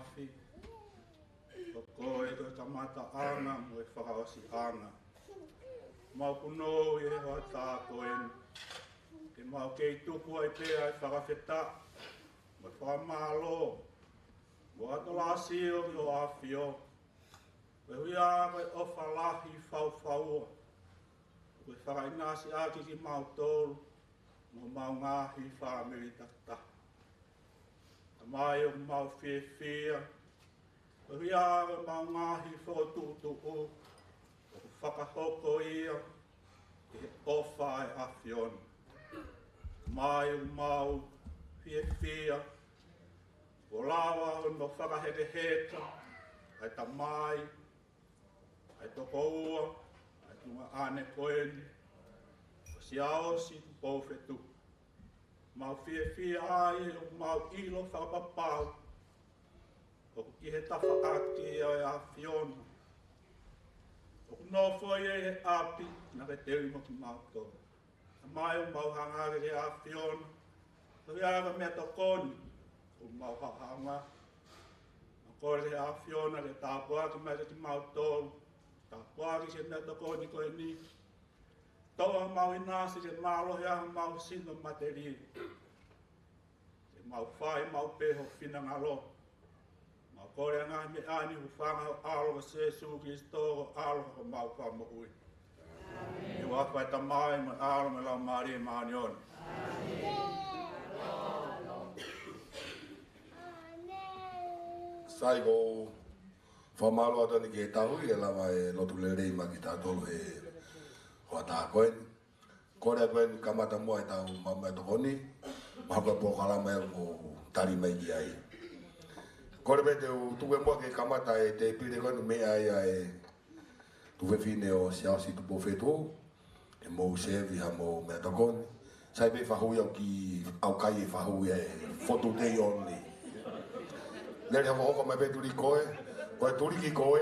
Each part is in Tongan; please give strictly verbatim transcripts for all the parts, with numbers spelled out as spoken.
Afi, ko koe ko e kamataʻanga mo e fakaʻosiʻanga. Mau punou ʻi he hoʻatā ko eni ke mau kei tuku ai pē ʻa e fakafetaʻi mo e fakamālō mo e ʻatolāsio ki hoʻo ʻAfio. Koeʻuhi ko e ʻofa lahi faufaua kuo ke fakaʻinasi ʻaki kimautolu mo homau ngaahi fāmili takitaha. Tamai, ʻoku mau fiefia koeʻuhi ko homau ngaahi fokotuʻutuʻu ʻoku fakahoko ia ʻi he ʻofa ʻa e ʻAfiona. Tamai, ʻoku mau fiefia kuo lava hono fakahekeheka ʻa e tamai, ʻa e tokoua, ʻa e tuongaʻane ko eni, ko Siaosi Tupou Fetuʻu. Mau fiefia ai ʻoku mau ʻilo fakapapau ʻoku ʻi he tafaʻaki ʻo e ʻAfiona. ʻOku nofo ia ʻi he ʻapi naʻa ke teuʻi mo kimautolu. Tamai, ʻoku mau hanga hake ki he ʻAfiona koeʻuhi ko e meʻatokoni ʻoku mau hanga. Mau kole ki he ʻAfiona ke tāpuaki mai kiate kimautolu, tāpuaki ki he meʻatokoni ko eni. Toʻo homau ʻinasi ke mālohi ai homau sino matelie, ke mau fai maʻu pē ho finangalo. Mau kole ʻa e ngaahi meʻa ni ʻi he huafa ʻo ho ʻAlo ko Sēsū Kilisitō, ko e ʻAlo ko homau Fakamoʻui. ʻI he huafa ʻo e Tamai mo e ʻAlo mo e Laumālie Māʻoniʻoni. Sai, ʻoku ou fakamālō atu eni ki he tauhi ʻe lava e lotu lelei maʻa kitautolu he hoʻatā ko eni. Kole atu eni kamata muʻa ʻetau maʻu meʻatokoni, mahalo ko e polokalama ia ʻoku mou tali mai ki ai. Kole pē te u tuku muʻa ke kamata e tēpile ko eni meʻa ai ʻa e tuofefine ʻo Siaosi Tupou Fetuʻu, ke mou sevi haʻamou meʻatokoni. Sai pē fahu ia ʻoku ʻikai ʻi ai e fahu ia he fotu tei oni. Lele hokohoko mai pē tuliki koe, ko e tuliki koe,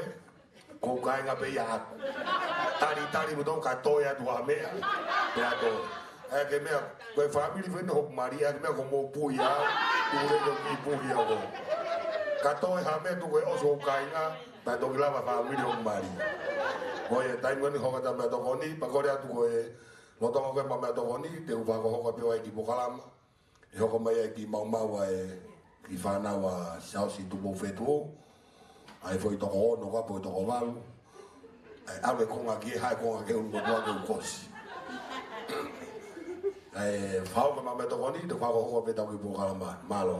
ko e kāinga pē ia ʻaʻaku. Talitali mo tau ka toe atu ha meʻa. Pea toe. ʻE ke meʻa, ko e fāmili fē ʻoku mali, ʻe ke meʻa ko mou puhi au, pule ko ki puhi au. Ka toe ha meʻa tuku e ʻosi ʻo kāinga, pea toki lava fāmili ʻoku mali. Ko ia taimi ni hoko atu meʻatokoni, pea kole atu ko e lolotonga ko e maʻu meʻatokoni, te u fakahokohoko pē ʻa e kiʻi polokalama. ʻE hoko mai ai ki maumau ʻa e kiʻi fānau ʻa Siaosi Tupou Fetuʻu, ʻa e foʻi toko ono ka foʻi toko valu. ʻE ʻave konga ki he hae konga ke unu kotoa ke u kosi. ʻE fau ka maʻu meʻatokoni, te u fakahokohoko pē ʻetau kiʻi polokalama. Mālō.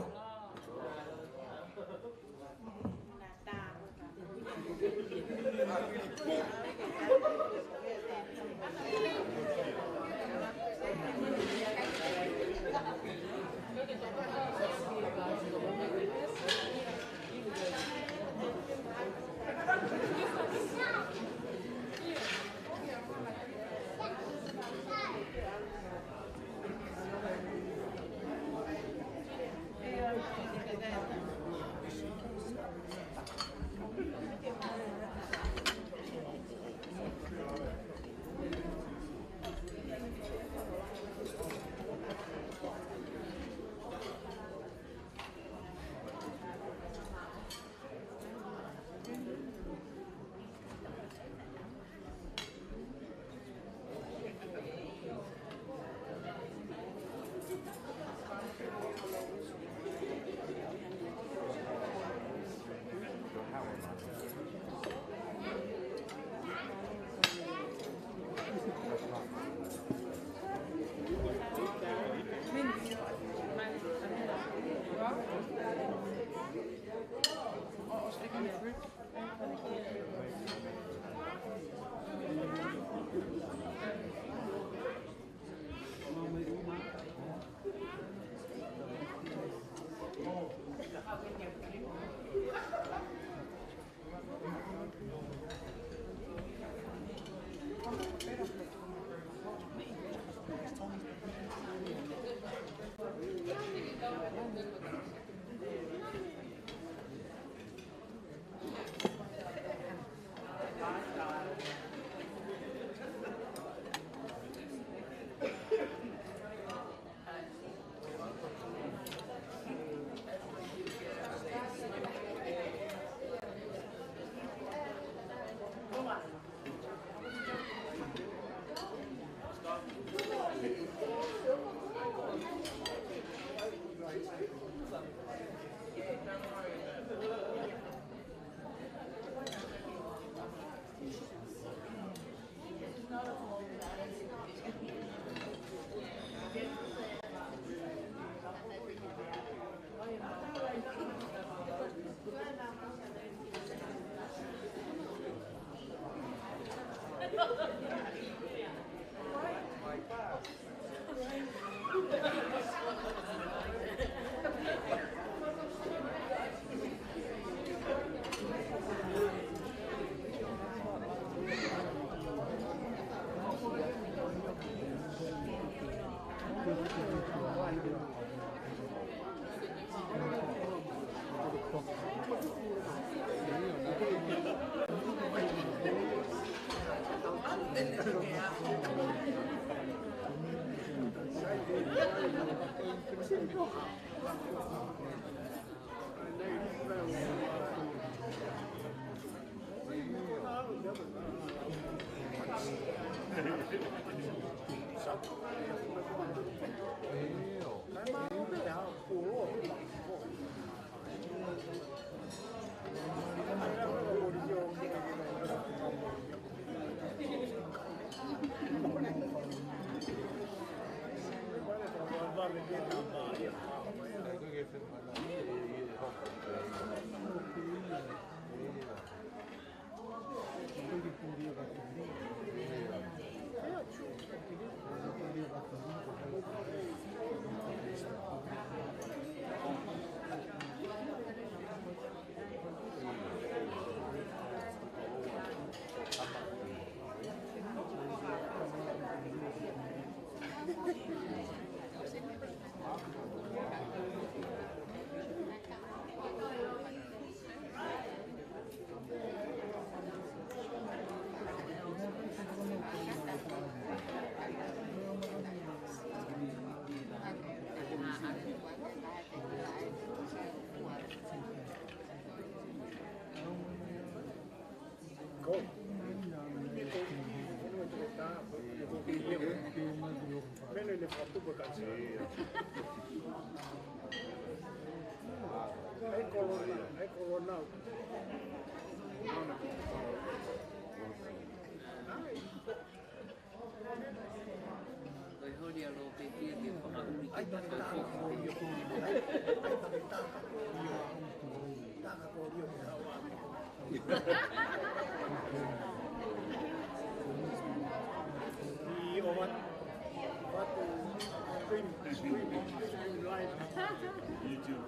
Ko e holi a lo pe pia ke fakauli ke ta ko fo. Io, what? What? Stream, stream, stream live. YouTube.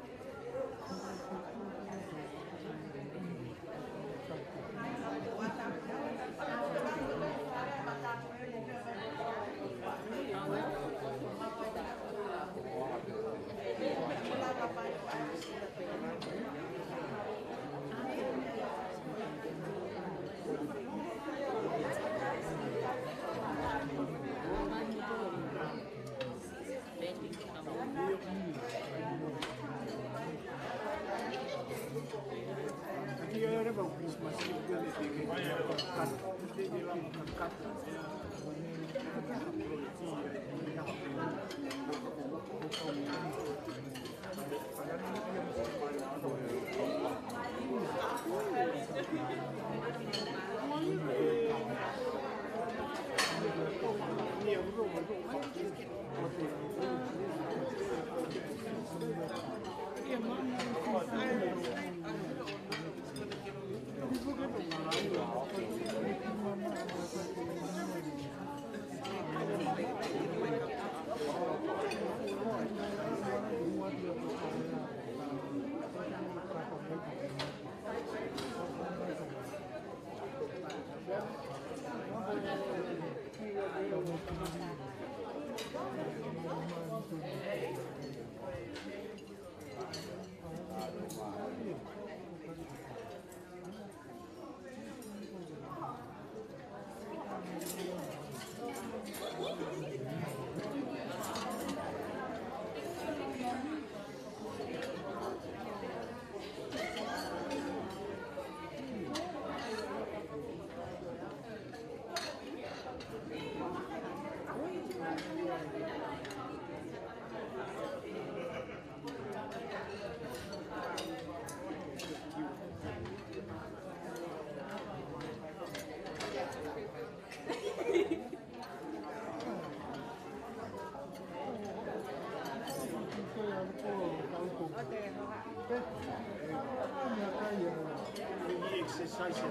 Exercise.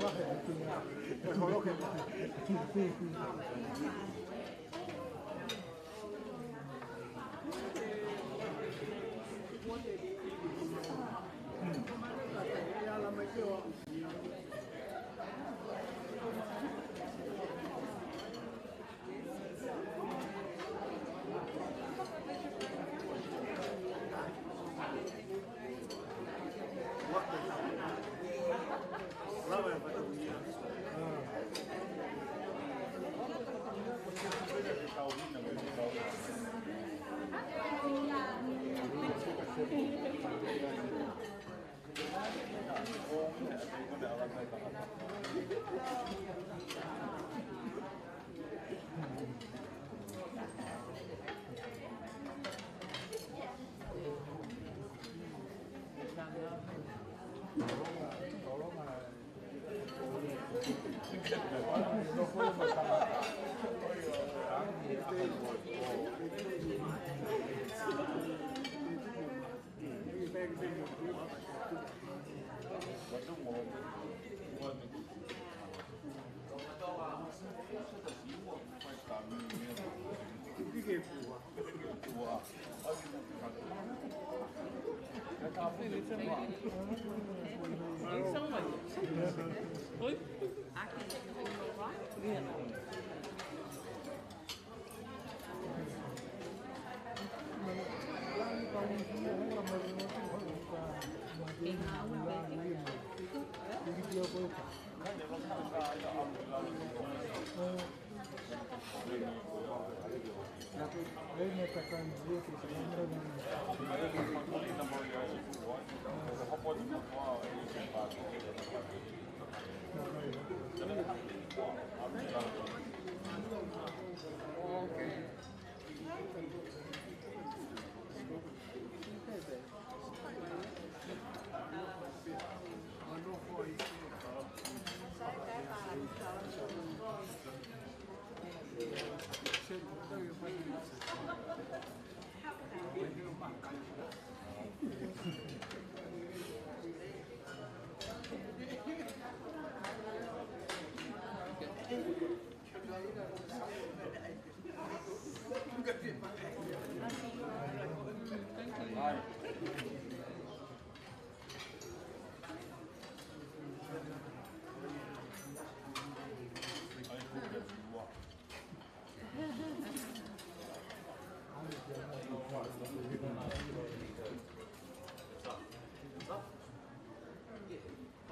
Come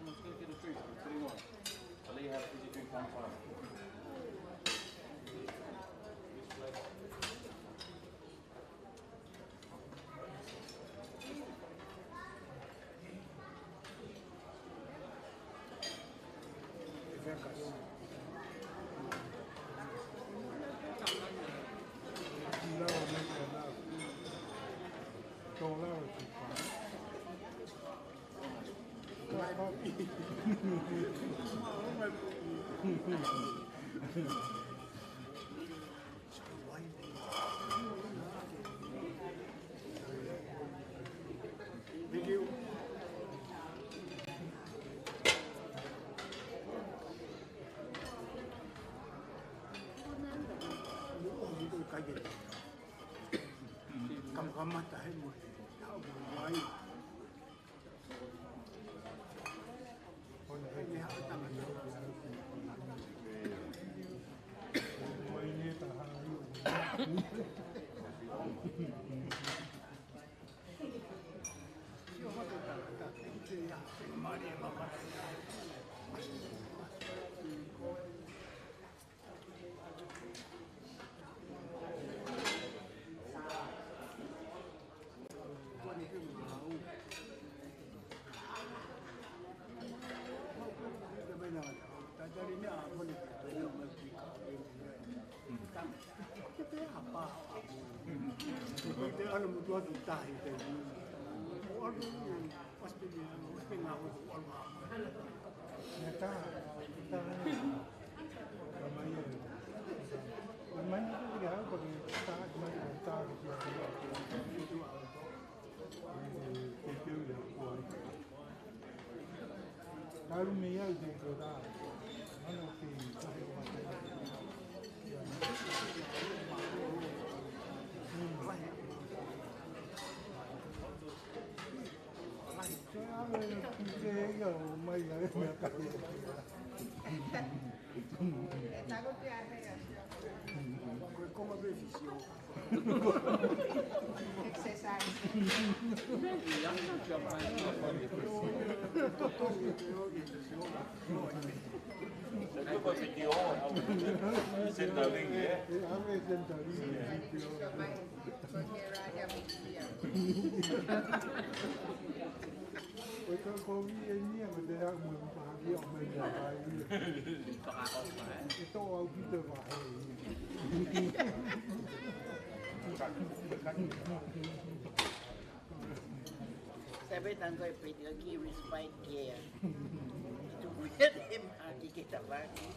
on, let's go get a drink. What do you want? I'll let you have a fizzy drink one time. Kamakamata he mo. Mei ai te kota. Ano ki kahe o mate. Ke ave ki te ia o mai ai mea kai. Ko e konga pē fisio. Exercise. Centrelink, eh? Ko e ka ko ia ni a ko te au mo pahaki o mai ia ai. Paka ko mai. E to au ki te vahe. Sabe tango e peti o ki respite care. Tu kuya de ma ki ke tabaki.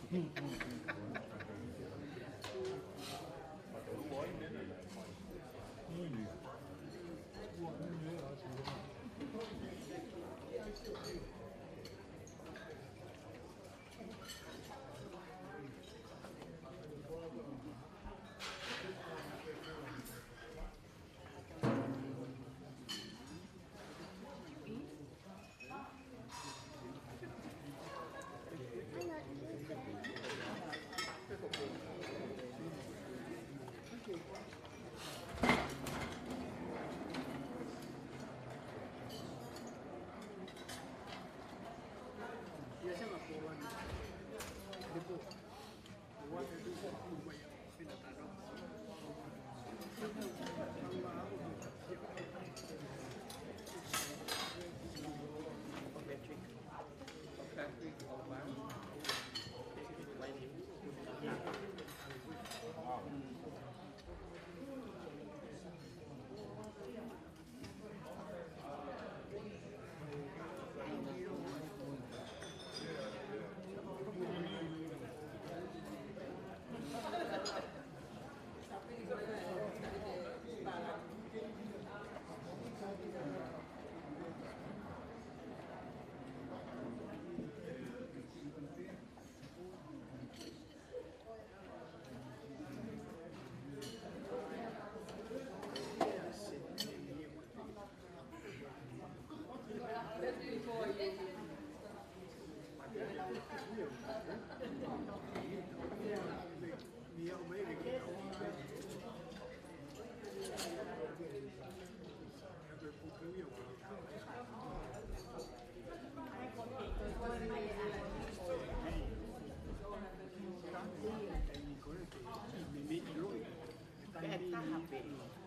Pea taha pē,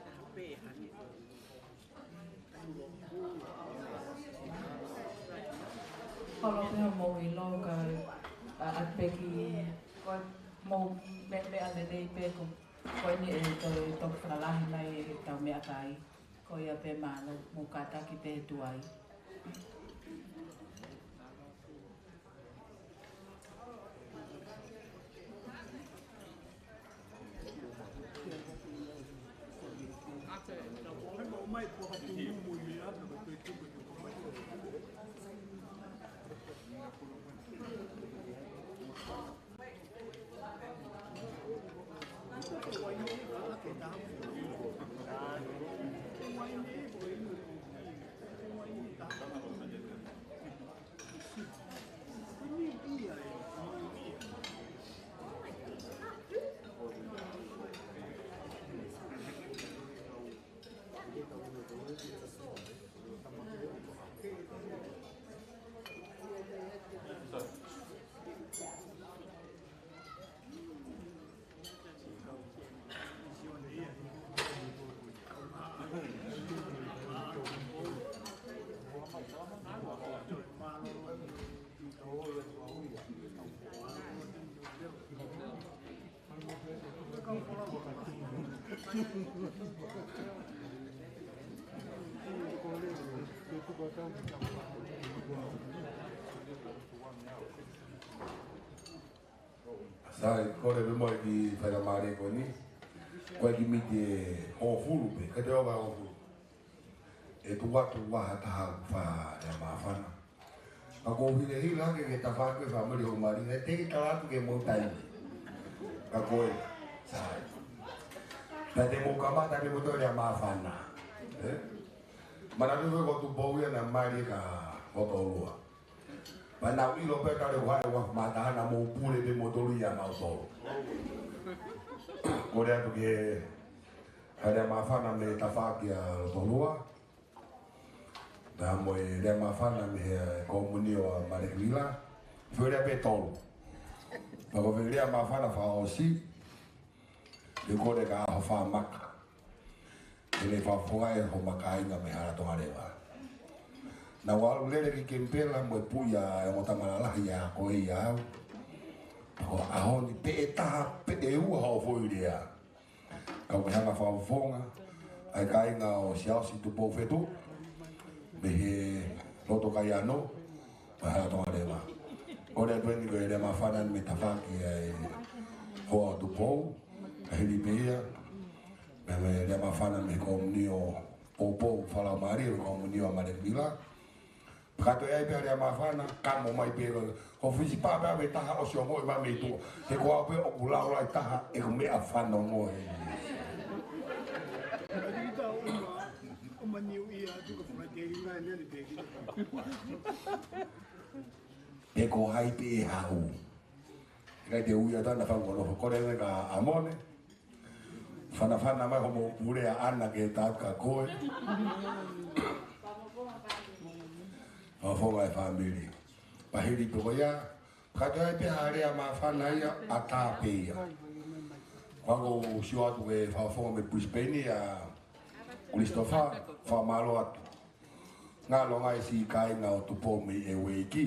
taha pē hangē ko Kolo pē hoʻomou ʻilo ka, a, ʻa peki, ko e mou meʻa lelei pē ko, ko eni ʻe toe toki fakalahi mai ʻetau meʻakai. Ko ia pē mālō, mou kātaki pē tuai. Sai, kole pē mo e kiʻi faingamālie ko eni. Ko e kiʻi miniti ʻe hongofulu pē, ka te ova hongofulu. ʻE tuku atu ha taha ʻoku fai ha meʻa māfana. Ka ʻoku ou hilahila ke ke tafaʻaki e fāmili ʻo Mali, ne te ke tala atu ke mou taimi. Ka ko e, sai. Pea te mou kamata pē moutolu e lea māfana. Ē? Manatuʻi ko Tupou ia naʻe mali kia Lotolua. Pea naʻa ku ʻilo pē talu e ʻuha e ʻuha matahana mo pule pē moutolu ia mautolu. Kole atu ke, ha lea māfana mei he tafaʻaki ʻa Lotolua. Pea mo e lea māfana mei he komunio ʻa Malekivila. Foʻi lea pē ʻe tolu. Pea ko e foʻi lea māfana fakaʻosi, ʻe kole ka ʻaho fā maka. Ke ne fakafofongaʻi hoʻo kāinga mei Hala Tonga Leva. Naʻa ku ʻalu lele ki Kenipela mo e puʻi ʻa e ongo tama lalahi ʻa ko ia au. Ko e ʻaho ni pē ʻe taha pē ʻe ua hoʻo foʻi lea. Kau mei hanga fakafofonga ʻa e kāinga ʻo Siaosi Tupou Fetuʻu mei he loto Kaiano, mei Hala Tonga Leva. Kole atu eni ko e lea māfana mei he tafaʻaki ʻa e hoa ʻo Tupou, ka hili pē ia, mei he lea māfana mei he komunio ʻo Poupou Fakalaumālie, komunio ʻa Malekivila. Ka toe ʻai pē ha lea māfana, kamo mai pē ko e, ko Fisi pā pē ʻave taha ʻosi ongoʻi mai mei tuʻa. He ko au pē ʻoku laulai taha, ʻeku meʻa fanongo ē. Pe ko hai pē ʻe haʻu. ʻIkai te u ui atu ʻa e fanga nofo, kole atu ka ʻAmone. Fanafana mai hoʻomo pule ʻa ʻAna ke tauka koe. Fakafofonga e fāmili. Pea hili pē ko ia, ka toe ʻai pē ha lea māfana ia ʻa Tāpe ia. Ko au ʻoku ou sio atu ke fakafofonga mei Brisbane ʻa Christopher, fakamālō atu. Ngalo ngai siʻi kāinga ʻo Tupou mei ʻEueiki.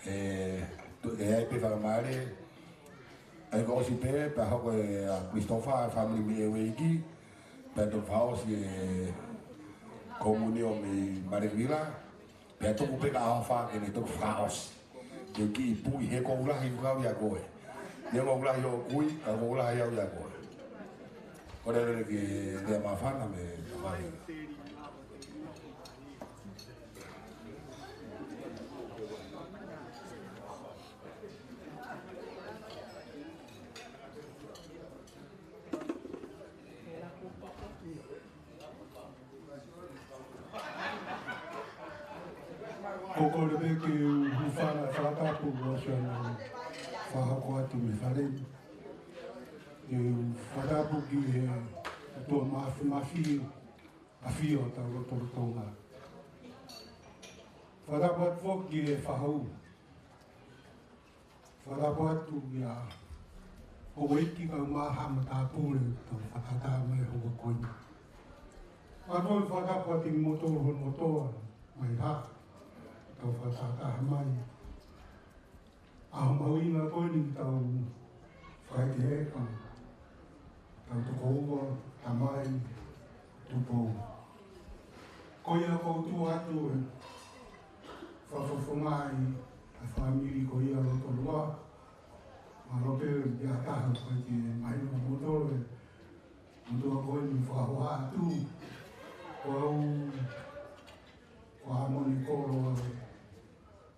ʻE, tu-, ʻe ʻai pē fakamālō. ʻE ko e ʻosi pē, pea hoko ʻa Christopher, fāmili mei ʻEueiki. Pea toki fakaʻosi e komunio mei Malekivila. Pea tuku pē ka ʻaho fā ke ne toki fakaʻosi. Ke kiʻi puʻi he ʻoku ou lahi ʻoku ou ʻia koe. Neongo ʻoku lahi hoʻo kui, ka ʻoku ou lahi au ʻia koe. Kole atu ke lea māfana mei he tafaʻaki. Ko e kole pē ke u hūfanga he fakatapu ʻosi ʻa e fakahoko atu mei fale ni. Ke u fakatapu ki he ʻOtua Māfimafi, ʻafio ʻi hotau lotolotonga. Fakatapu atu foki ki he fahu. Fakatapu atu kia Houʻeiki kae ʻumaʻā haʻa matāpule ʻoku tau fakatātā mai he houa ko eni. Pea toe fakatapu atu kimoutolu hono kotoa mai haʻa ʻoku tau fakatātā mai. ʻAho mahuʻinga ko eni ke tau fai ki he ʻEiki, tau tokoua, Tamai, Tupou. Ko ia ʻoku ou tuʻu atu ʻo fakafofongaʻi ʻa e fāmili ko ia ʻo Lotolua. Mālō pē ʻa e taha ko e ke mai mo moutolu ʻe motuʻa ko eni fakahoha atu. Ko au, ko ʻAmone Kolo au.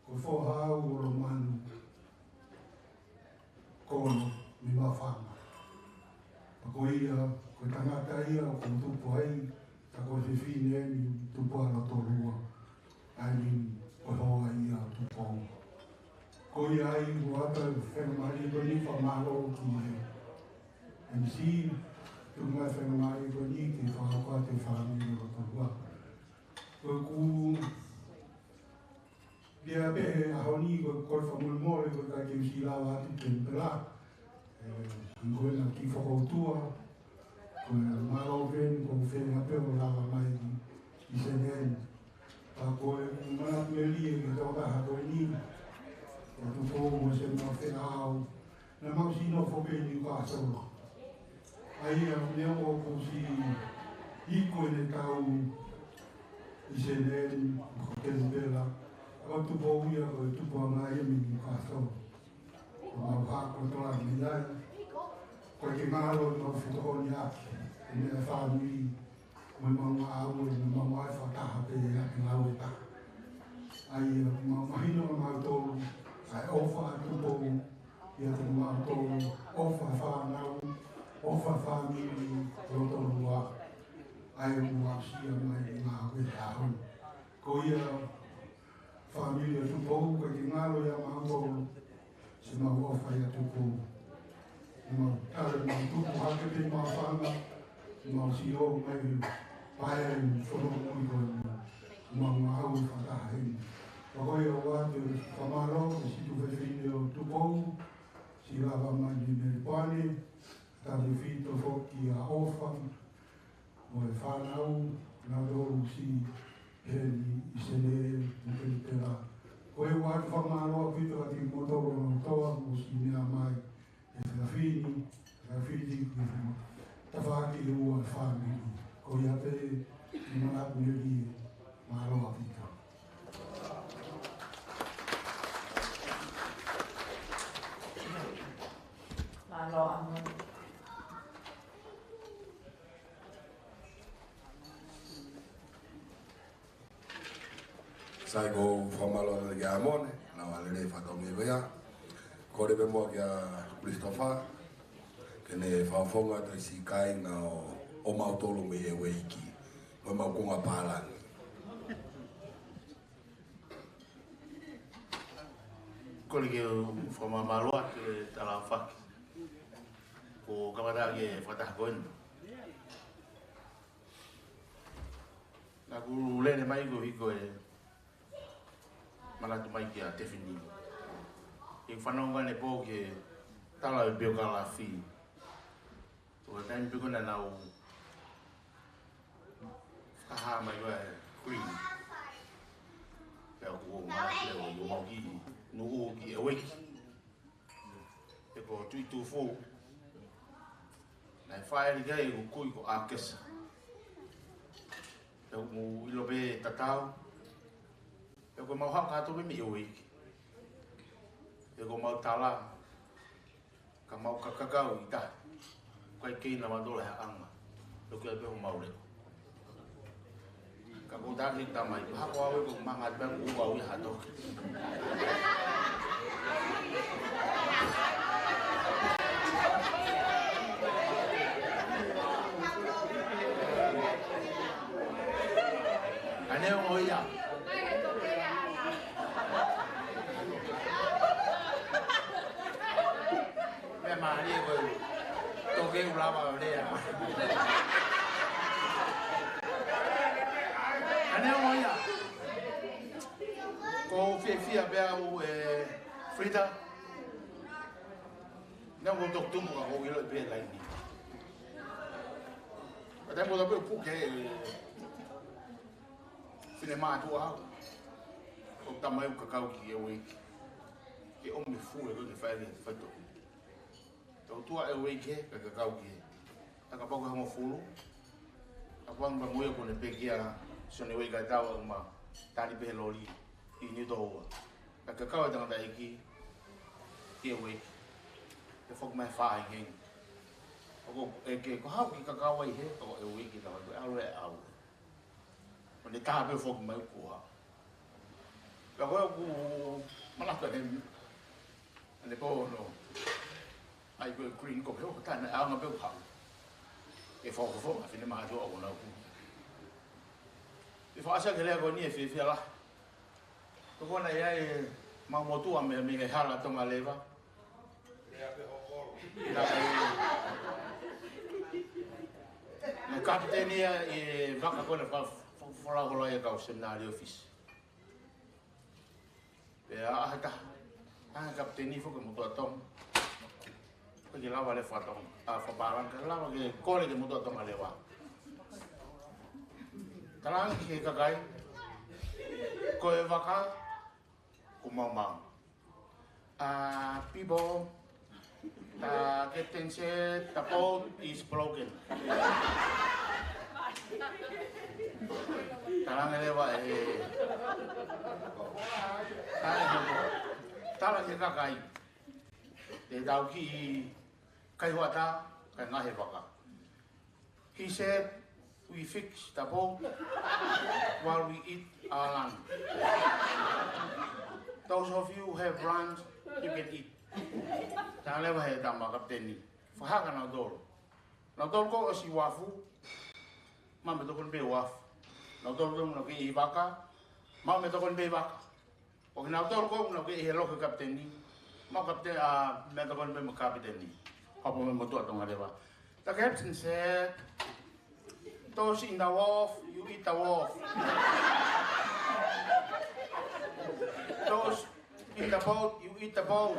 Ko e foha au ʻo Lomanu Kolo mei Maʻufanga. Pea ko ia, ko e tangata ia ʻoku ou tupu ai, ka ko e fefine eni ʻoku tupu ai ʻa Lotolua. ʻA ia ko e hoa ia ʻo Tupou. Ko ia ai, ʻoatu e faingamālie ko eni, fakamālō ki he M C, tuku mai e faingamālie ko eni ke fakahoko atu e fāmili ʻo Lotolua. Ko ʻeku Pea pehē ʻaho ni ko e kole fakamolemole ko e ʻikai ke u siʻi lava atu ki Kenipela. ʻE, ʻi he ko ʻena kiʻi fakautua, ko e mālō pē eni ko e feinga pē ʻo lava mai ki, ki Senē ni. Pea ko e manatu melie ki he tokotaha ko eni, ko Tupou mo Sema Feʻau, naʻa mau siʻi nofo pē ʻi Newcastle. ʻA ia, neongo ʻoku siʻi iku ʻene tau ʻi Senē ni, ko Kenipela, ko Tupou ia ko e tupuʻanga ia mei Newcastle. Ko mau hako tola mei ai. Ko e ke ngalo mau fetokoniʻaki, ʻene fāmili, mo e mau ngāue, mo e mau ngāue fakataha pē ia ki ngāue taha. ʻA ia, ʻoku mau mahino ʻa mautolu, ʻa e ʻofa ʻa Tupou ʻiate kimautolu, ʻofa fānau, ʻofa fāmili, lotolotoa, ʻa ia ʻoku mau aʻusia mai ʻi he ngāue he ʻaho ni. Ko ia, fāmili ʻa Tupou, ʻoku ʻikai ke ngalo ia mautolu, siʻemau ʻofa ʻia Tupou. Mau tala mau tupu hake pē mau fanga, mau sio mai pae fononga ko eni, mau ngāue fakataha heni. Pea ko ia ʻoatu e fakamālō ki he siʻi tuofefine ʻo Tupou, siʻi lava mai mei Melepane, tautefito foki ʻa ʻOfa, mo e fānau, naʻa nau ʻosi heni ʻi Senē, mo Kenipela. Ko ia ʻoatu e fakamālō ʻaupito kiate kimoutolu ʻa Maʻotoa, mo siʻi meʻa mai, ʻe Fafini, Fafini, tafaʻaki ʻe ua e fāmili. Ko ia pē, ʻi he manatu melie, mālō ʻaupito. Mālō ʻaupito. Sai, ko e fakamālō atu kia Amone, naʻa ne lele fakataumuʻa ko ia. Kole pē muʻa kia Christopher, ke ne fakafofonga atu e siʻi kāinga ʻo, ʻo mautolu mei Hauaiʻi, mo ʻemau konga pālangi. Kole ke u fakamālō atu e talafaki. Ko e kamata ke fakataha ko eni. Naʻa ku lele mai ko e hiko e manatu mai kia Tefini. ʻI he fanongo ʻanepō ki he tala e biokalafi. Ko e taimi pē ko ē naʻa nau fakahā mai ko e Queen. Pea ʻoku ou manatu ʻo ʻomai ki he nuʻu ki Hauaiʻi. He ko Tuʻi Tufou. Naʻe fāʻeleʻi ai ʻeku kui ko ʻAkesa. He ʻoku mou ʻilo pē tatau. He ko ʻemau haʻu kātoa mei Hauaiʻi. He ko ʻemau tala. Ka mau kakakau ʻi tahi. ʻOku ʻikai ke ʻi ai ha mātuʻa he anga. He ʻoku ʻi ai pē homau leʻo. Ka ko e taki tamai, ha ko au ʻoku manga pē ʻoku au ia ha toki. Ka neongo ia. Meʻa mālie ko e toke ʻoku lava ʻo lea. Ka neongo ia. ʻOku ou fiefia pē au ʻe Frida. Neongo ʻeku toki tupu ka ʻoku ou ʻilo pē laini. Ka taimi ʻoku ou puke ʻe finemātuʻa au. ʻOku tamai ʻoku kakau ki Hauaiʻi. Ke ʻomi fue ko ē ke fai e faitoʻo. Tau tua ʻe Hauaiʻi ke, ka kakau ki he. Ka kapau ko e hongofulu. Ka puang ba moia ko ʻene pekia, Sione Hauaiʻi ka tau au ma, tali pē he loli, ʻi Niutōua. Ka kakau e tangataʻeiki, ki Hauaiʻi. Ke foki mai fāhengihengi. ʻOku ʻeke, ko e hā hoʻo kiʻi kakau ai hē, ka ko Hauaiʻi tau ai, ko e ʻalu ʻe au. ʻO ne taha pē foki mai kuo haʻu. Pea ko ʻeku manako he, ʻanepō hono. ʻAi ko e Queen ko e hoko tana ʻaonga pē ʻoku haʻu. ʻE fakafofonga finemātuʻa ʻo nau ku. ʻE fakaʻasi ki he lea ko eni ʻe fiefia lahi. Ko kona ia ʻemau motuʻa mei, mei he hala Tonga leva. Naʻe kapiteni ia ʻi he vaka ko ē naʻe fa-, fa-, folau holo ai e kau seminalio Fisi. Pea ʻaho ʻe taha, ʻa e kapiteni foki motuʻa Tonga. ʻIkai ke lava lea faka-Tonga, ʻa, fakapālangi, ka lava ke kole ki he motuʻa Tonga leva. Talaange ki he kakai, ko e vaka, ko maumau. Uh, people, the captain said the boat is broken. Talaange leva ʻe, talaange leva, talaange ki he kakai. Te tau kiʻi kai hoʻatā, kai ngaahi vaka. He said, We fix the boat while we eat our lunch. Those of you who have lunch, you can eat. Tala leva he tama kapiteni. Fakahā kia nautolu. Nautolu ko ē ʻosi uafu, maʻu mei he tokoni pē uafu. Nautolu ko ē naʻa nau kei ʻi vaka, maʻu mei he tokoni pē vaka. ʻO kinautolu ko ē naʻa nau kei ʻi he loki kapiteni, maʻu kapiteni, ʻa, mei he tokoni pē mo e kapiteni. Kapo mei he motuʻa Tonga leva. The captain said, "Those in the wharf, you eat the wharf. Those in the boat, you eat the boat.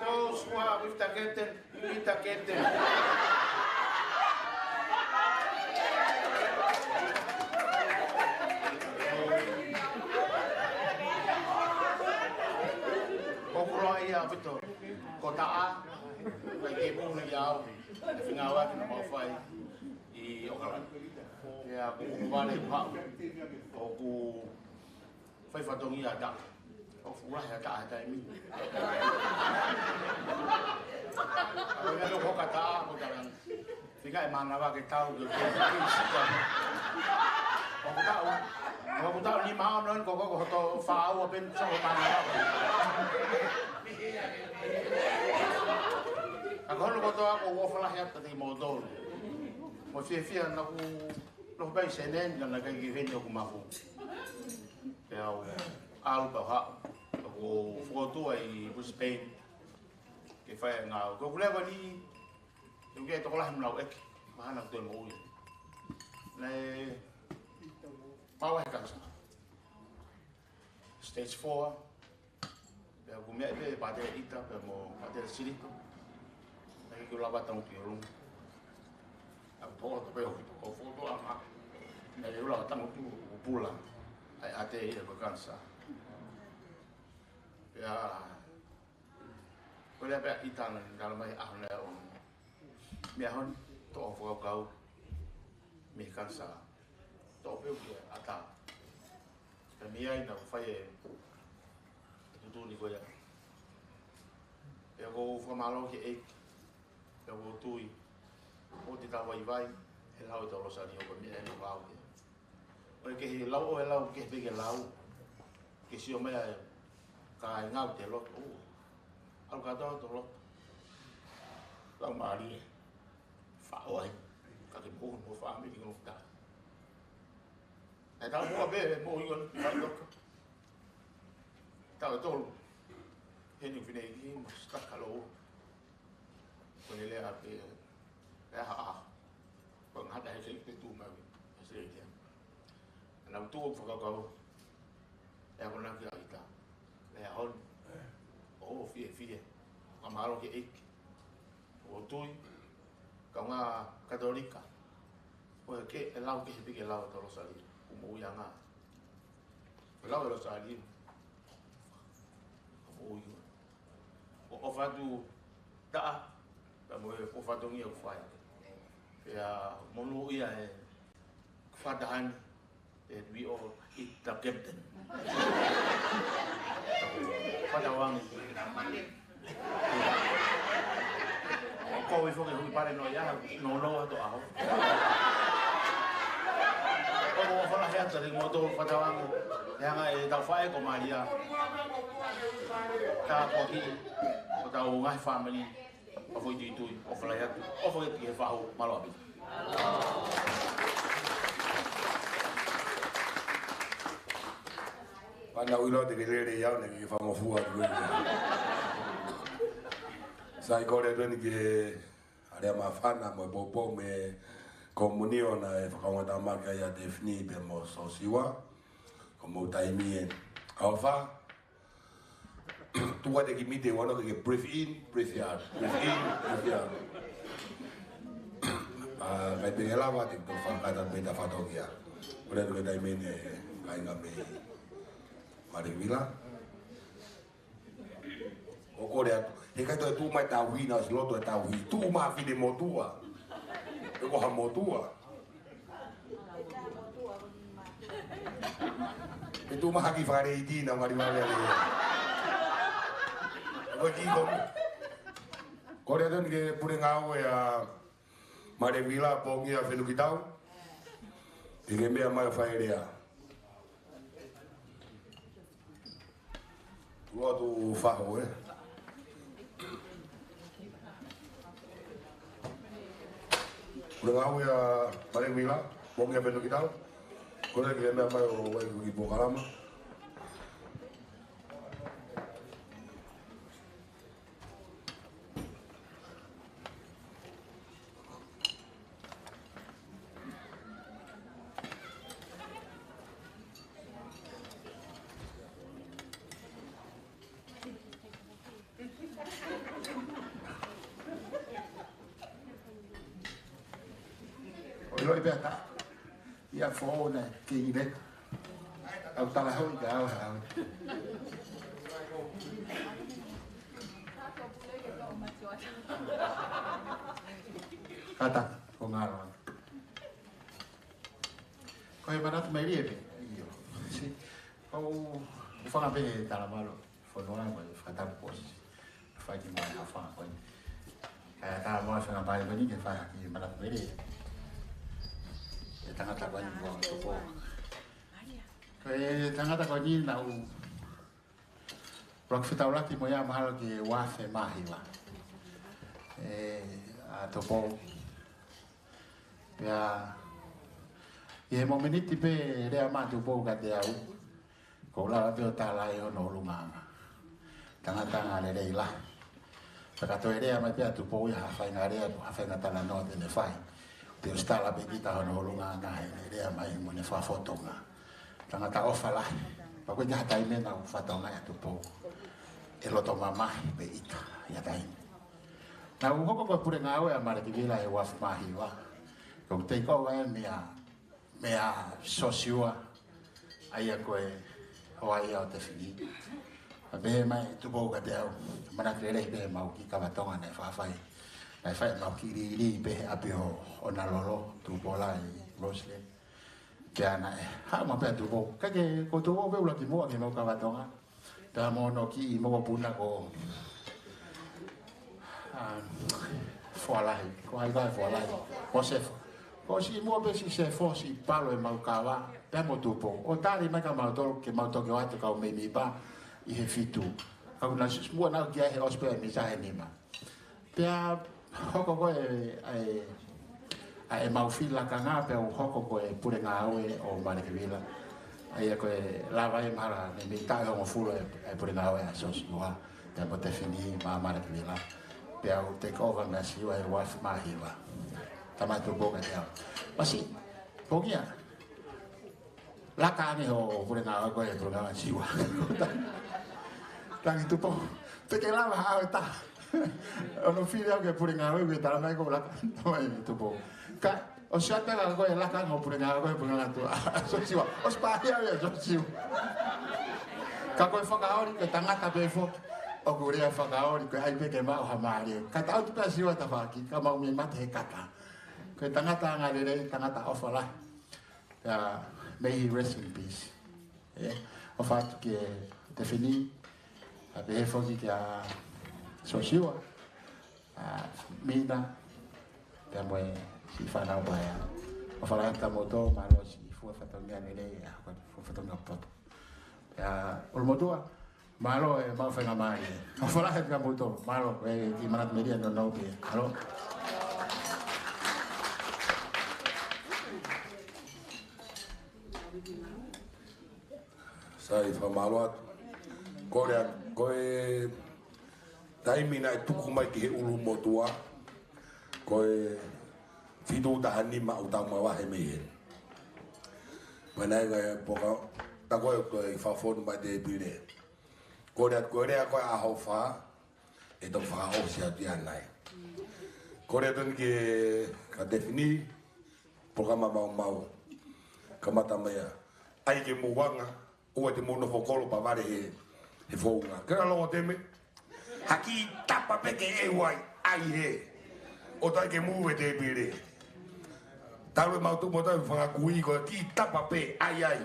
Those who are with the captain, you eat the captain." ʻOku ou ʻilo ʻaupito, ko Taʻa, ʻikai ke puna ia au, he ngāue naʻa mau fai ʻi ʻAokalani. Pea ʻoku ou vale ʻoku haʻu, ʻoku fai fatongia ʻa Taʻa. ʻOku fuʻu lahi ʻa Taʻa he taimi ni. Ko ia ʻoku hoka Taʻa, ko Taʻa. Fika e mānava ke tau, ke, ke, ke sita. ʻOku tau, ʻoku tau ni maʻa noen ko, ko, ko hoto fāua pē ʻoku mānava. Ka ko hono kotoa ʻoku ou ʻofa lahi atu kiate kimoutolu. Mo e fiefia naʻa ku nofo pē ʻi Senē, naʻe ʻikai ke ʻi heni hoku mafu. Pea u ʻalu pea u haʻu. ʻOku ou fokotuʻu ʻi Brisbane ke fai e ngāue. Ko ʻeku leva ni, ʻoku ou tokolahi mo ʻeku ʻeiki, mahalo ʻoku toe moʻui. Naʻe pau he kansa. Stage four, pea ʻoku meʻa pē pātele ʻita, pea mo pātele silito. Naʻe ʻikai ke u lava tangutu ʻi ʻolunga. ʻOku ou tō pē ʻo hito, ʻoku ou fokotuʻu ʻa e ngāue. Naʻe ʻikai ke u lava tangutu ʻo pula. ʻAi ʻa e ʻate ia ko e kansa. Pea ko e lea pē ʻa ʻIta naʻe tala mai ʻaho ni ʻo meʻa hon, toʻo fakakaukau mei he kansa. Toʻo pē ʻo ke ʻatā. Pea mei ai naʻa ku fai e tuʻutuʻuni ko ia. Pea ʻoku ou fakamālō ki he ʻEiki. Pea ʻoku ou tui ʻoku te tau vaivai he lau ʻetau Lōsalio ko e meʻa eni ʻoku ou ʻai. ʻOku ʻikai ke lau ʻo e lau ke pē ke lau. Ke sio mai ai, kāinga ʻoku te lotu. ʻAlu kātoa ʻo lotu. Lau mālie. Faʻo ai. Ka ke moʻui mo e fāmili ʻo tā. ʻE tau moʻua pē, moʻui ʻo fai loka. Tau e tolu. Heni fineʻeiki, mo Stakalo. Ko ʻene lea pē, ʻe aha aha. Ko e ngata he sei te tu mai, he sei te. Naʻa ku tuʻu ʻo fakakaukau, ʻe akonaki ʻa ʻIta. ʻE ʻaho ni, ʻoku ou fiefia. Fakamālō ki he ʻEiki. ʻOku ou tui, kaungā Katolika. ʻOku ʻikai ke lau ke he pē ke lau ʻetau Lōsalio. ʻOku moʻui ʻanga. Lau e Lōsalio. ʻOku moʻui ʻanga. ʻOku ou ʻofa atu Taʻa, pea mo e ʻofa atu ngia ʻoku fai. Pea monūʻia e fakataha ni, that we all eat the captain. Fakatauange. Ko e foki hui pale no ia, no no atu aho. ʻOku ou ʻofa lahi atu kiate kimoutolu fakatauange. He anga ʻetau faʻē ko Malia. Tāpuaki, ko ʻetau ngaahi fāmili. ʻOfa ʻi tuitui, ʻofa lahi atu, ʻofa ki he fahu, mālō ʻaupito. Pana ui lo te ke lele ia, ne ke fangofua tu. Sai kole atu eni ki he ʻalea māfana mo e poupou mei he komunio naʻe fakaongo tamaki ai ʻa Tefini pea mo Sosiua. Ko mou taimi eni. ʻOfa. Tuku atu e kiʻi miti ʻe ua noa ke breathe in, breathe out, breathe in, breathe out. ʻA, kai pē ke lava te u toe fakakata pē ʻeta fatongia. Kole atu ki he taimi ni kāinga mei Marikivila. ʻOku kole atu, he ʻikai toe tuʻu mai tauhi naʻe ʻosi loto e tauhi, tuʻu mai fine motuʻa. ʻE ko ha motuʻa. ʻE tuʻu mai ha kiʻi fale iti naʻa ngali vale le. Ko e kiʻi ko. Kole atu eni ki he pule ngāue ʻa Male Vila, Pongia Fenukitau. Ke ke meʻa mai ʻo fai e lea. Lotu faho, ē. Puleʻanga ʻa Male Vila, Pongia Fenukitau. Kole ke ke meʻa mai ʻo fai e kiʻi polokalama. ʻOi, ʻoi, pea ta. Ia fō na ke ire. Au tala hoi ka au hau. Kata, ko ngalo. Ko e manatu mai lie pe. ʻIo. Si. Ko u fanga pe tala malo. Fonua mo e fakatapu kuo ʻosi fai ki muʻa ʻa e fanga ko eni. Kae ʻatā muʻa e fanga mali ko eni ke fai ha kiʻi manatu mele. E tangata ko eni ko Tupo. Ko e tangata ko eni naʻá ku ʻuluaki fetaulaki mo ia mahalo ki he uaafe mā hiva. ʻE, ʻa Tupo. Pea, ʻi he momeniti pē lea mai ʻa Tupo kiate au, ko u lava pē ʻo tala ai hono ʻulungaanga. Tangata anga lelei lahi. Pea ka toe lea mai pē ʻa Tupo ʻi ha faʻahinga lea, ha faʻahinga talanoa te ne fai, te u ʻosi tala pē kita hono ʻulungaanga heʻene lea mai mo ʻene fakafofonga. Tangata ʻofa lahi. Pea ko e taimi naʻá ku fakatokangaʻi ʻa Tupo, ʻe loto mamahi pē ʻita ia taimi. Naʻá ku hoko ko e pule ngāue ʻa Malekivila he uaafe mā hiva. Ko u take over ē meia, meia Sosiua, ʻa ia ko e hoa ia ʻo Tefini. Pea pehē mai ʻe Tupo kiate au, manatu lelei pē ʻemau kiʻi kava Tonga naʻe fai, naʻe fai ʻemau kiʻi lī, lī pē he ʻapi ʻo, ʻo Nalolo, Tupola ʻi Roseland. Pea naʻe haʻu mai pē ʻa Tupo. Kae kehe, ko Tupo pē ʻuluaki muʻa ki heʻemau kava Tonga. Pea mo hono kiʻi mokopuna ko, um, Fualahi. Ko hai ko ē Fualahi? Ko Sefo. Ko e siʻi muʻa pē siʻi Sefo, siʻi palo ʻemau kava, pea mo Tupo. ʻO tali mai kia mautolu ke mau toki ō atu kau mēmipa ʻi he fitu. Ka kuo na siʻi muʻa nau ki ai he ʻosi pē ʻa e misa he nima. Pea hoko ko ē ʻa e, ʻa ʻemau fili lakanga pea u hoko ko e pule ngāue ʻo Malekivila. ʻA ia ko e lava ʻe mahalo mei taʻu ʻe hongofulu ʻa e, ʻa e pule ngāue ʻa Sosiua, pea mo Tefini mo Malekivila. Pea u take over meia Siua he uaafe mā hiva. Tala mai ʻa Tupo kiate au, Masi, pongia. Laka ange hoʻo pule ngāue ko e pule ngāue ʻa Siua. Tangi Tupo. Te ke lava haʻu ʻe taha. ʻO hono fili au ke pule ngāue, ke tala mai ko e laka. Tala mai ʻe Tupo, ka ʻosi ʻatā ka ko e laka ange hoʻo pule ngāue ko e pule ngāue ʻa Siua. ʻOsi pāhia ia Sosiua. Ka ko e fakaoli, ko e tangata pē foki ʻoku lea fakaoli, ko e ʻai pē ke maʻu ha mālie. Ka tau tu pē ʻa Siua tafaʻaki, ka mau mei mate he kata. Ko e tangata anga lelei, tangata ʻofa lahi. Pea, may he rest in peace. ʻE, ʻofa atu kia Tefini, pea pehē foki kia Sosiua, ʻa Mina, pea mo e siʻi fānau paea. ʻOfa lahi atu kia moutolu, mālō siʻi fua fatongia lelei, ʻa ko e fua fatongia poto. Pea, ʻulumotuʻa, mālō ʻemau faingamālie. ʻOfa lahi atu kia moutolu, mālō, ʻe kiʻi manatu mele ʻa e nounou pē. Mālō. Sai, fakamālō atu. Kole atu, ko e taimi naʻe tuku mai ki he ʻulumotuʻa, ko e fitu taha nima ʻoku tau mavahe mei heni. Pea naʻe ʻikai poka, tā ko ē ʻoku toe fakafonu mai tēpile. Kole atu ko e lea ko ē ʻa e ʻaho fā, ʻe toki fakaʻosi atu ia ʻanenai. Kole atu eni ki he, kia Tefini, polokalama maumau. Kamata mai ia. ʻAi ke mou anga, ʻoua te mou nofo kolo pea vale he, he founga. Ke la longo teme, ha kiʻi tapa pē ke ʻeu ai, ʻai hē. ʻOua te ke move tēpile. Talu ʻemau tuʻu mo tau fanga kui ko e kiʻi tapa pē, ʻai ai.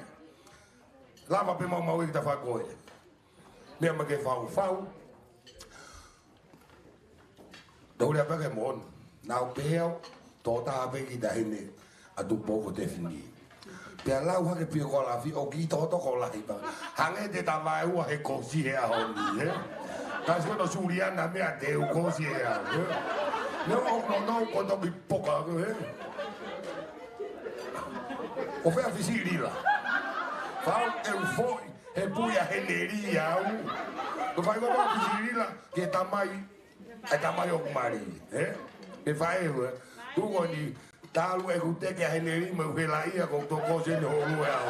Lava pē maumau ʻi he tafaʻaki ko ē. Meʻa mai ke faufau. Tau lea pē ke moʻoni. Naʻá ku pehē au, Tō taha pē ki tahi ni, ʻa Tupou ko Tefini. Pea lau hake pē ko lafi ʻo kiʻi tokotoko lahi pē. Hangē te ta vaeua he kosi he ʻaho ni, ē? Ka sio no Suliana meʻa te u kosi he ʻaho, ē? Neongo ʻoku nounou ko toki poka, ē? ʻO fea Fisilila. Fau e u foʻi, he pui ʻa Heneli au. Ko fai ko Fisilila, ke tamai, e tamai ʻoku mali, ē? Ke fai e ue. Tuko ni, talu e ku teke ʻa Heneli, mo u hela ia ko toko se ne holu e au.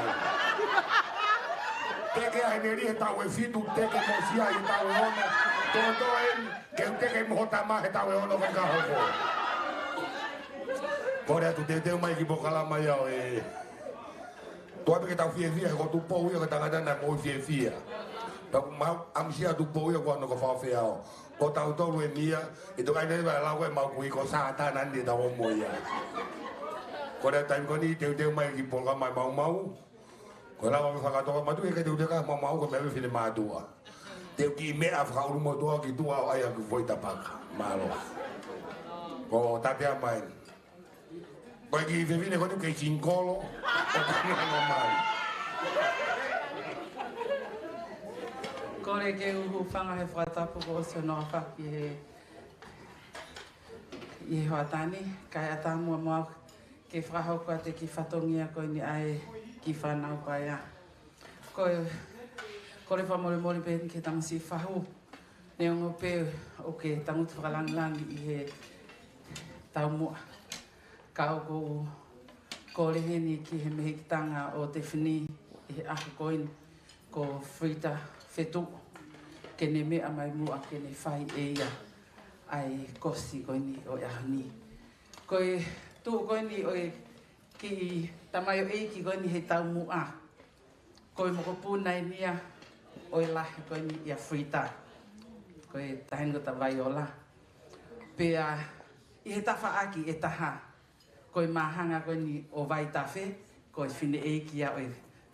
Teke ʻa Heneli, he tau e fitu, teke mo sia, he tau e ono. Toto e, ke u teke mo ho tama, he tau e ono, ke ka hoko. Kole atu teuteu mai ki polokalama ia ʻo e. Toa pē ke tau fiefia, he ko Tupou ia ko e tangata naʻe moʻui fiefia. Pea ʻoku mau ʻamusia Tupou ia ko ano ko fafeao. Ko tautolu eni ia, ʻi toka ine vai lau ko e mau kui ko Sātana ni tau mo ia. Ko e taimi ko eni teuteu mai ki polokalama ʻa e maumau. Ko e lava me fakatoka matu ke teuteu ka maumau ko e meʻa me fine mātuʻa. Te u kiʻi meʻa fakaʻulumotuʻa ki tuʻa ʻo ʻai ʻeku foʻi tapaka. Mālō. Ko tatea mai. Ko e kiʻi fefine ko eni kei singikolo. ʻO kani ano mai. Kole ke u hūfanga he fakatapu kuo ʻosi hono aofaki he, ʻi he hoʻatā ni, kae ʻatā muʻa muʻa au ke fakahoko atu e kiʻi fatongia ko eni ʻa e kiʻi fānau paea. Ko e, kole fakamolemole pē ki he tamasiʻi fahu. Neongo pē ʻoku ke tangutu fakalangilangi ʻi he taumuʻa. Ka ʻoku ou kole heni ki he mehikitanga ʻo Tefini ʻi he ʻaho ko eni ko Frita Fetuʻu. Ke ne meʻa mai muʻa ke ne fai ʻe ia ʻa e kosi ko eni ʻo e ʻaho ni. Ko e tuʻu ko eni ʻo e kiʻi tamaioʻeiki ko eni he taumuʻa. Ko e mokopuna eni ia ʻo e lahi ko eni ʻia Frita. Ko e taha eni ko Tavaiola. Pea ʻi he tafaʻaki ʻe taha. Ko e māhanga ko eni ʻo Vaitafe, ko e fineʻeiki ia ʻo e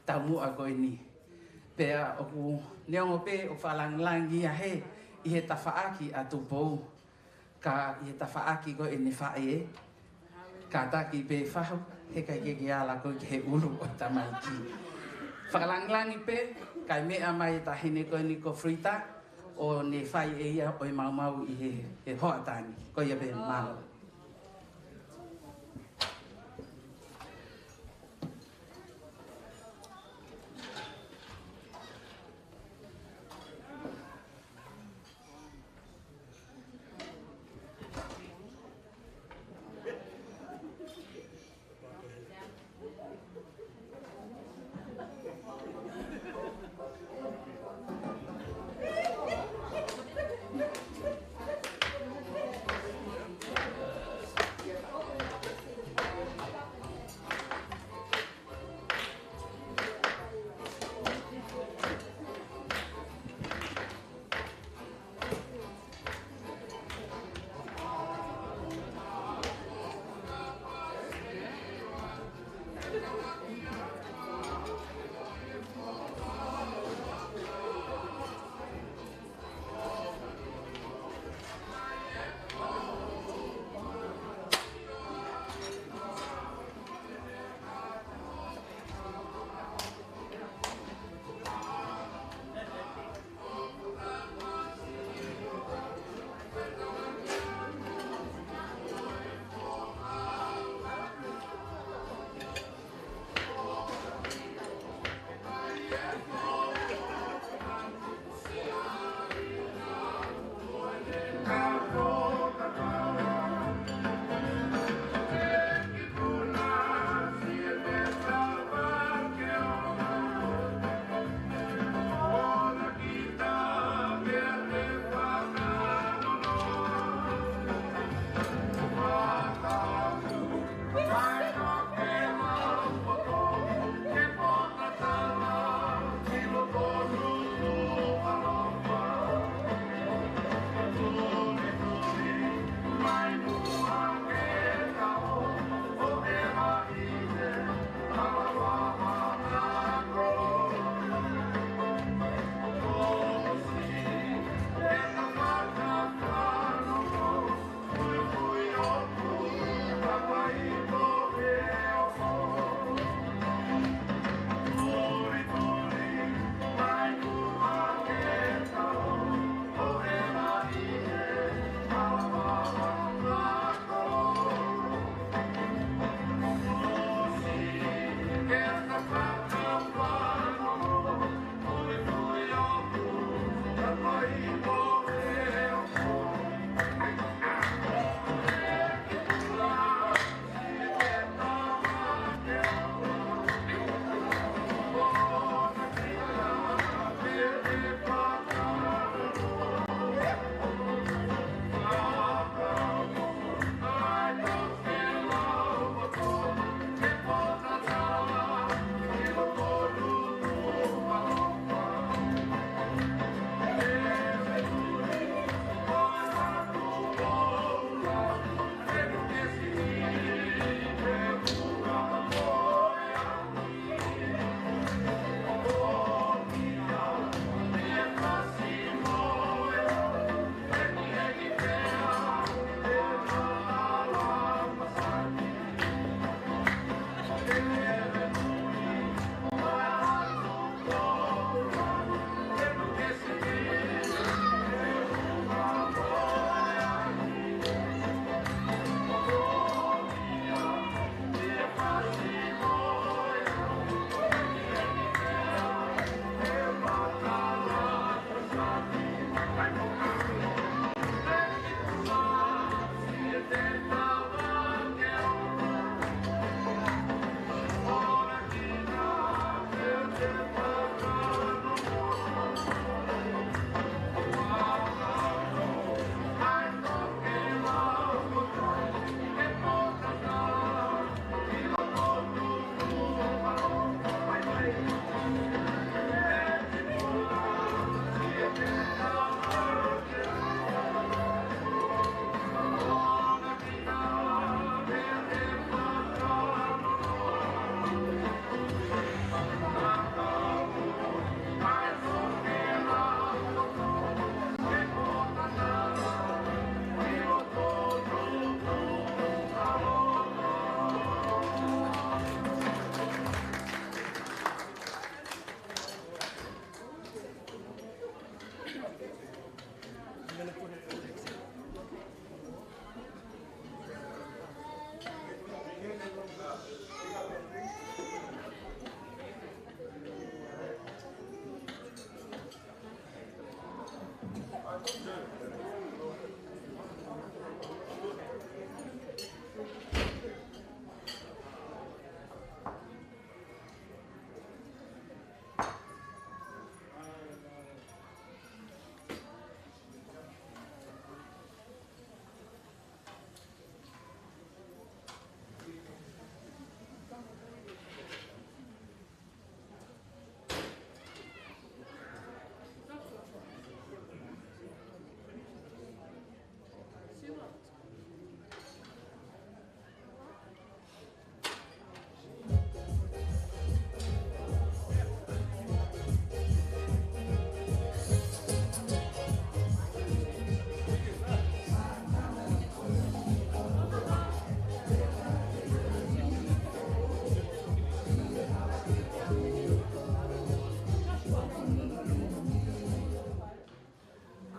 taumuʻa ko eni. Pea ʻoku neongo pē ʻoku fakalangilangi ia he ʻi he tafaʻaki ʻa Tupou. Ka ʻi he tafaʻaki ko ʻene faʻē, kātaki pē fahu, he ʻikai ke ke ala koe ki he ʻulu ʻo e tamaiki. Fakalangilangi pē, kae meʻa mai e taʻahine ko eni ko Frita, ʻo ne fai ʻe ia ʻo e maumau ʻi he, he hoʻatā ni. Ko ia pē, mālō.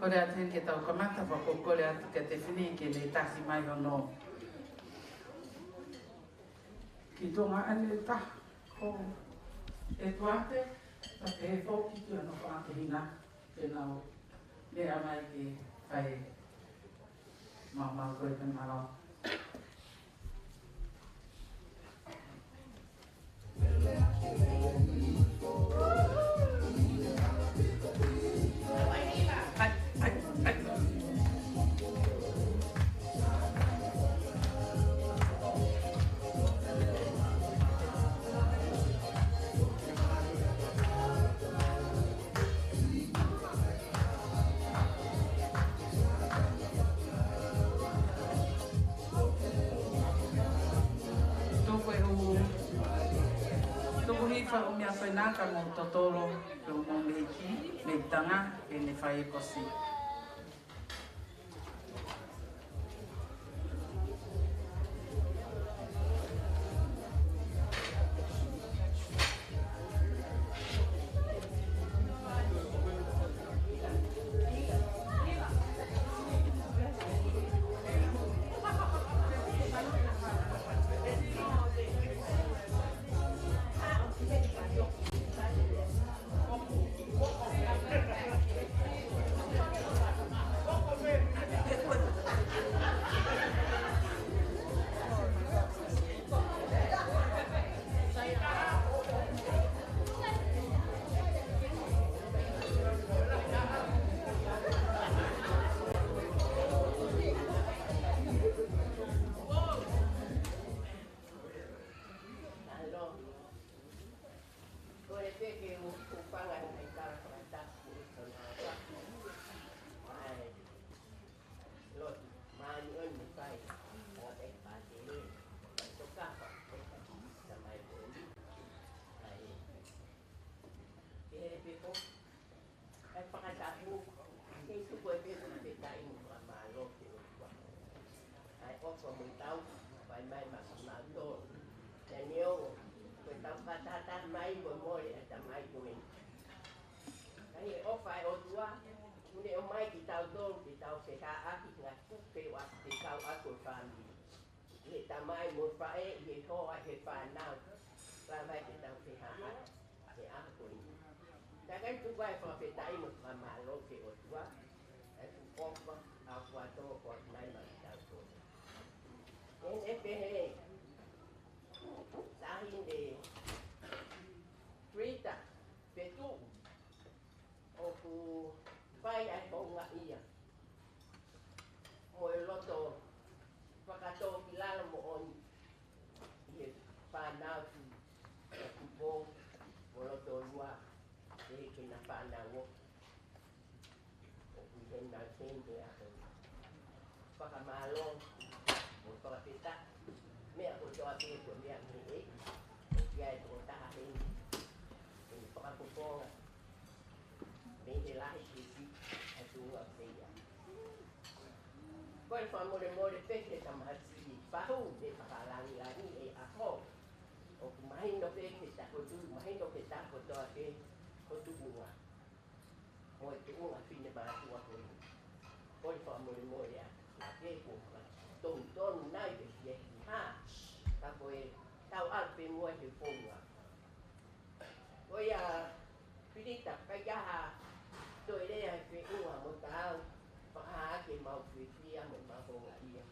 Kole atu heni ke tau kamata, pea ʻoku ou kole atu kia Tefini ke ne taki mai hono ki Tonga ʻa e taha ko e tuate, pea pehē foki ki hono fakateʻina ke nau meʻa mai ke fai maumau ko e pē mālō. Tuku e ʻū, tuku hifo e ʻū meʻa ko ena ka mou totolo, ʻo mou meʻa ki, meʻa tanga, ke ne fai e kosi. Ko e peke u, u panga ni ai kala kala taku i kona ata. Ai. Lord, mani on ni pai. O e pa te le. Ai to kapa. E ka ki sa mai ko ni. Ai. Ke he peko. ʻAi fakatapu, ke tuku e pē ko e pē taʻi mo fakamālō ki he ʻOtua. ʻAi ʻofa mo e tau, fai mai ma ka mau tō. Te ne o, ko e tau kātata mai ko e mole e tamai ko e. ʻAi ʻofa e ʻOtua, ʻoku ne ʻomai kitautolu, ke tau fehaʻaki, ngā kupe wa ke tau ako fāmili. ʻI he tamai mo e faʻē, ʻi he hoa, ʻi he fānau. Lava ke tau fehaʻaki he ʻaho ko eni. Takai tuku ai fakafetaʻi mo fakamālō ki he ʻOtua. ʻAi ʻoku ʻofa, ʻa ʻoku ʻa tō ko atu mai ma kitautolu. ʻEne pehē, Tahine Rita Petuʻu. ʻOku fai ai houngaʻia mo e loto fakatōkilalo moʻoni ʻi he fānau ki he kupo mo loto lua, ʻe he kena fānau o. ʻOku ʻi hena kente ako. Fakamālō mo fakafetaʻi. Meʻa kotoa pē ko e meʻa mei he ʻEiki. ʻOku ʻi ai e tokotaha heni. Ko e fakapoponga. Mei he lahi ki he siʻi, ʻa e tuʻunga pē ia. Ko e fakamolemole pē ki he tamasiʻi fahu, ne fakalangilangi e ʻaho. ʻOku mahino pē ki he takotu, mahino ki he takoto ake, ko e tuʻunga. Mo e tuʻunga finemātuʻa ko eni. Ko e fakamolemole atu, ʻa ke ko e fakatonutonu nai pē ki he hā. Ka ko e tau ʻalu pē mo e he founga. Ko ia, Pilita, kai ʻi ai ha toe lea he feʻunga mo taau, Mau fiefia mo mau houngaʻia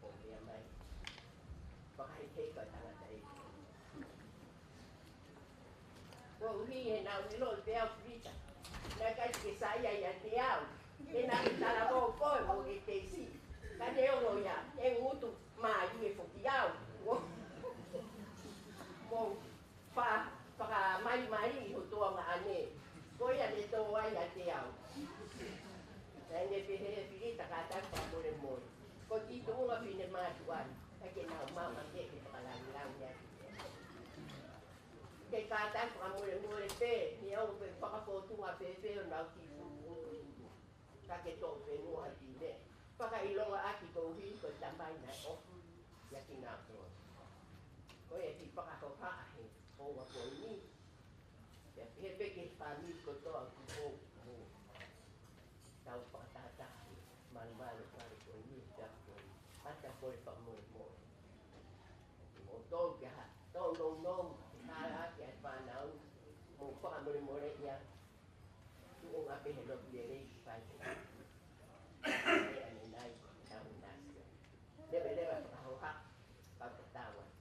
ʻo meʻa mai. Fakahekeheʻi ʻa e tangataʻeiki. Koeʻuhi he naʻa ku ʻilo pē ʻa Filita naʻe ʻikai ke saiʻia ʻiate au. He naʻa ku talavou ko ē mo e teisi. Ka neongo ia, ʻe ngutu mālie foki au. Mo fa, fakamalimali ʻi ho tuongaʻane. Ko ia ne tō ai ʻiate au. Naʻa ne pehē, Filita, kātaki fakamolemole. Ko e kiʻi tuʻunga finemātuʻa ni, ka ke nau maʻu ʻa e ke fakalāngilangi ʻaki. Ke kātaki fakamolemole pē, neongo pe fakafōtunga fēfē ʻenau kiʻi fuʻu ngutu. Ka ke toʻo pē muʻa ha kiʻi meʻa. Fakaʻilonga ʻaki koeʻuhi ko e tamai naʻe ʻofa ʻiate kinautolu. Ko e kiʻi fakahohaʻa he houa ko eni. Pea pehē pē ki he fāmili kotoa ʻoku mou, mou tau fakatātā he malumalu fale ko eni, he tapu ko eni. Kātaki fakamolemole. Mou tō ke ha, tō nounou, ke hala ʻaki ʻa e fānau, mou fakamolemole ia. Tuʻunga pē he lotu lelei ki fai. Leveleva fakahohaʻa, fakatauange.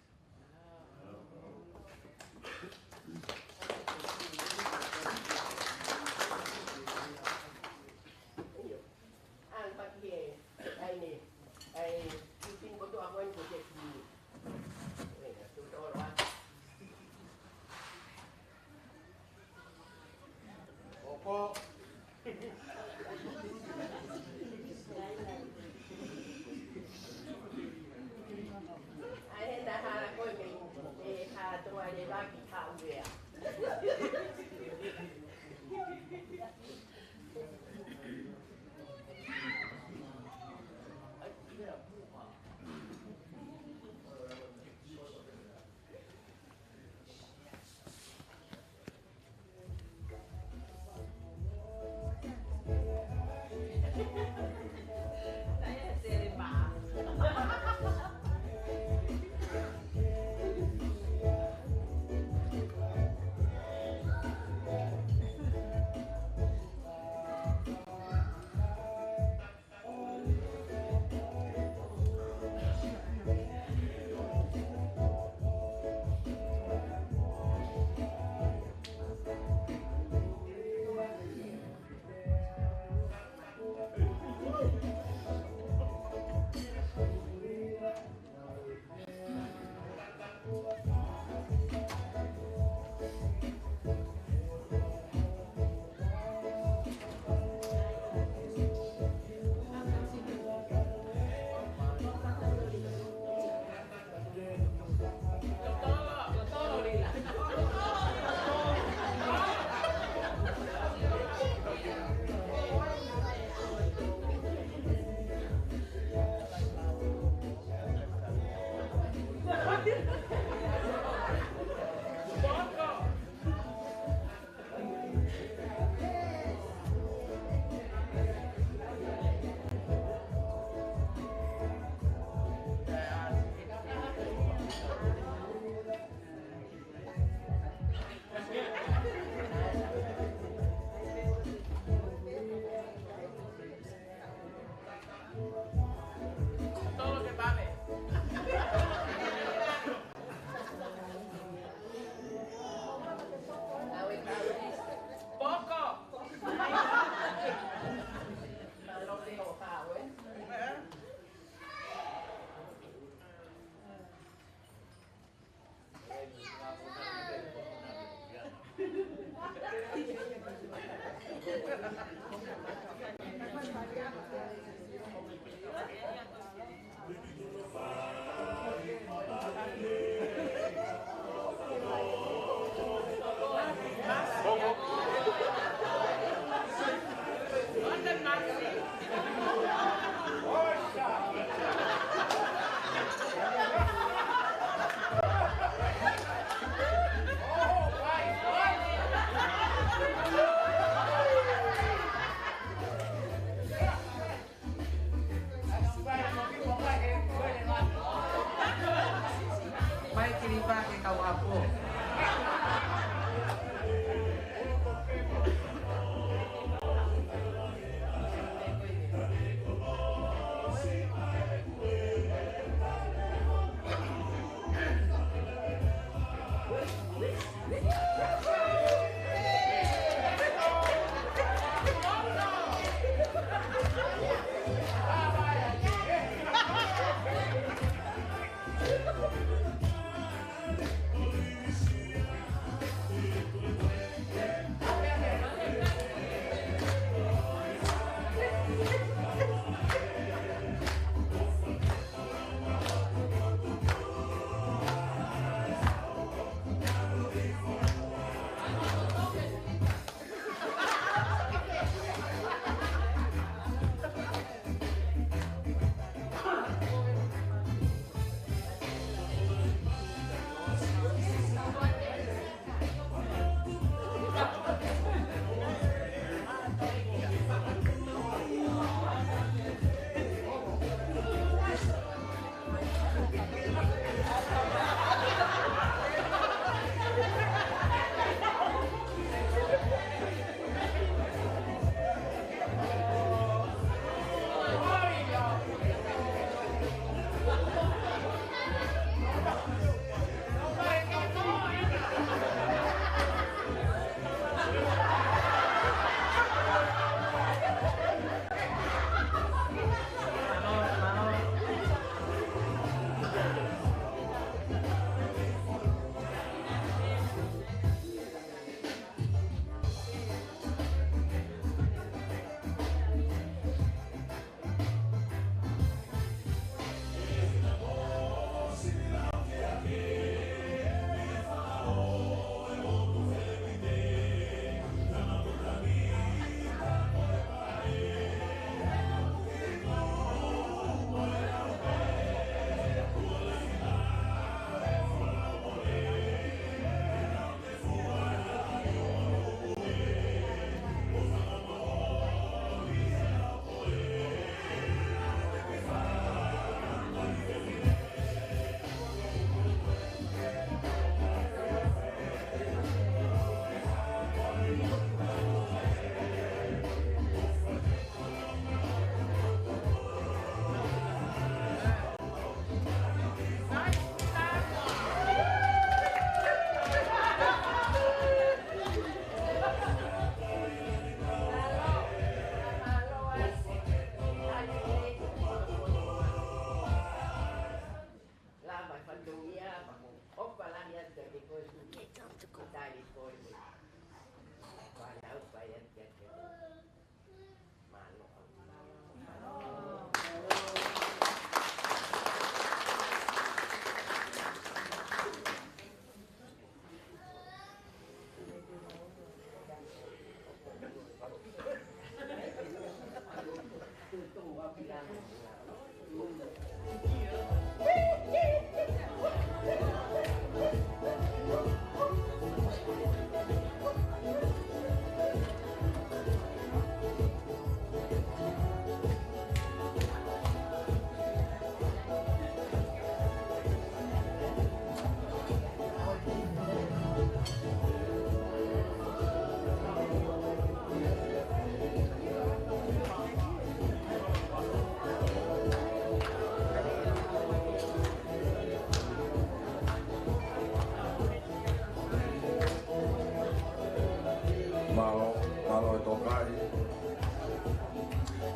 ʻIo. ʻA e paki he, ʻa e ne, ʻa e, kiʻi pini kotoa ko eni ko e kiʻi pini. Ue, na, tu tolo a. Opo. ʻA e hena hala ko ē mei, mei ha toa le laki ha uea.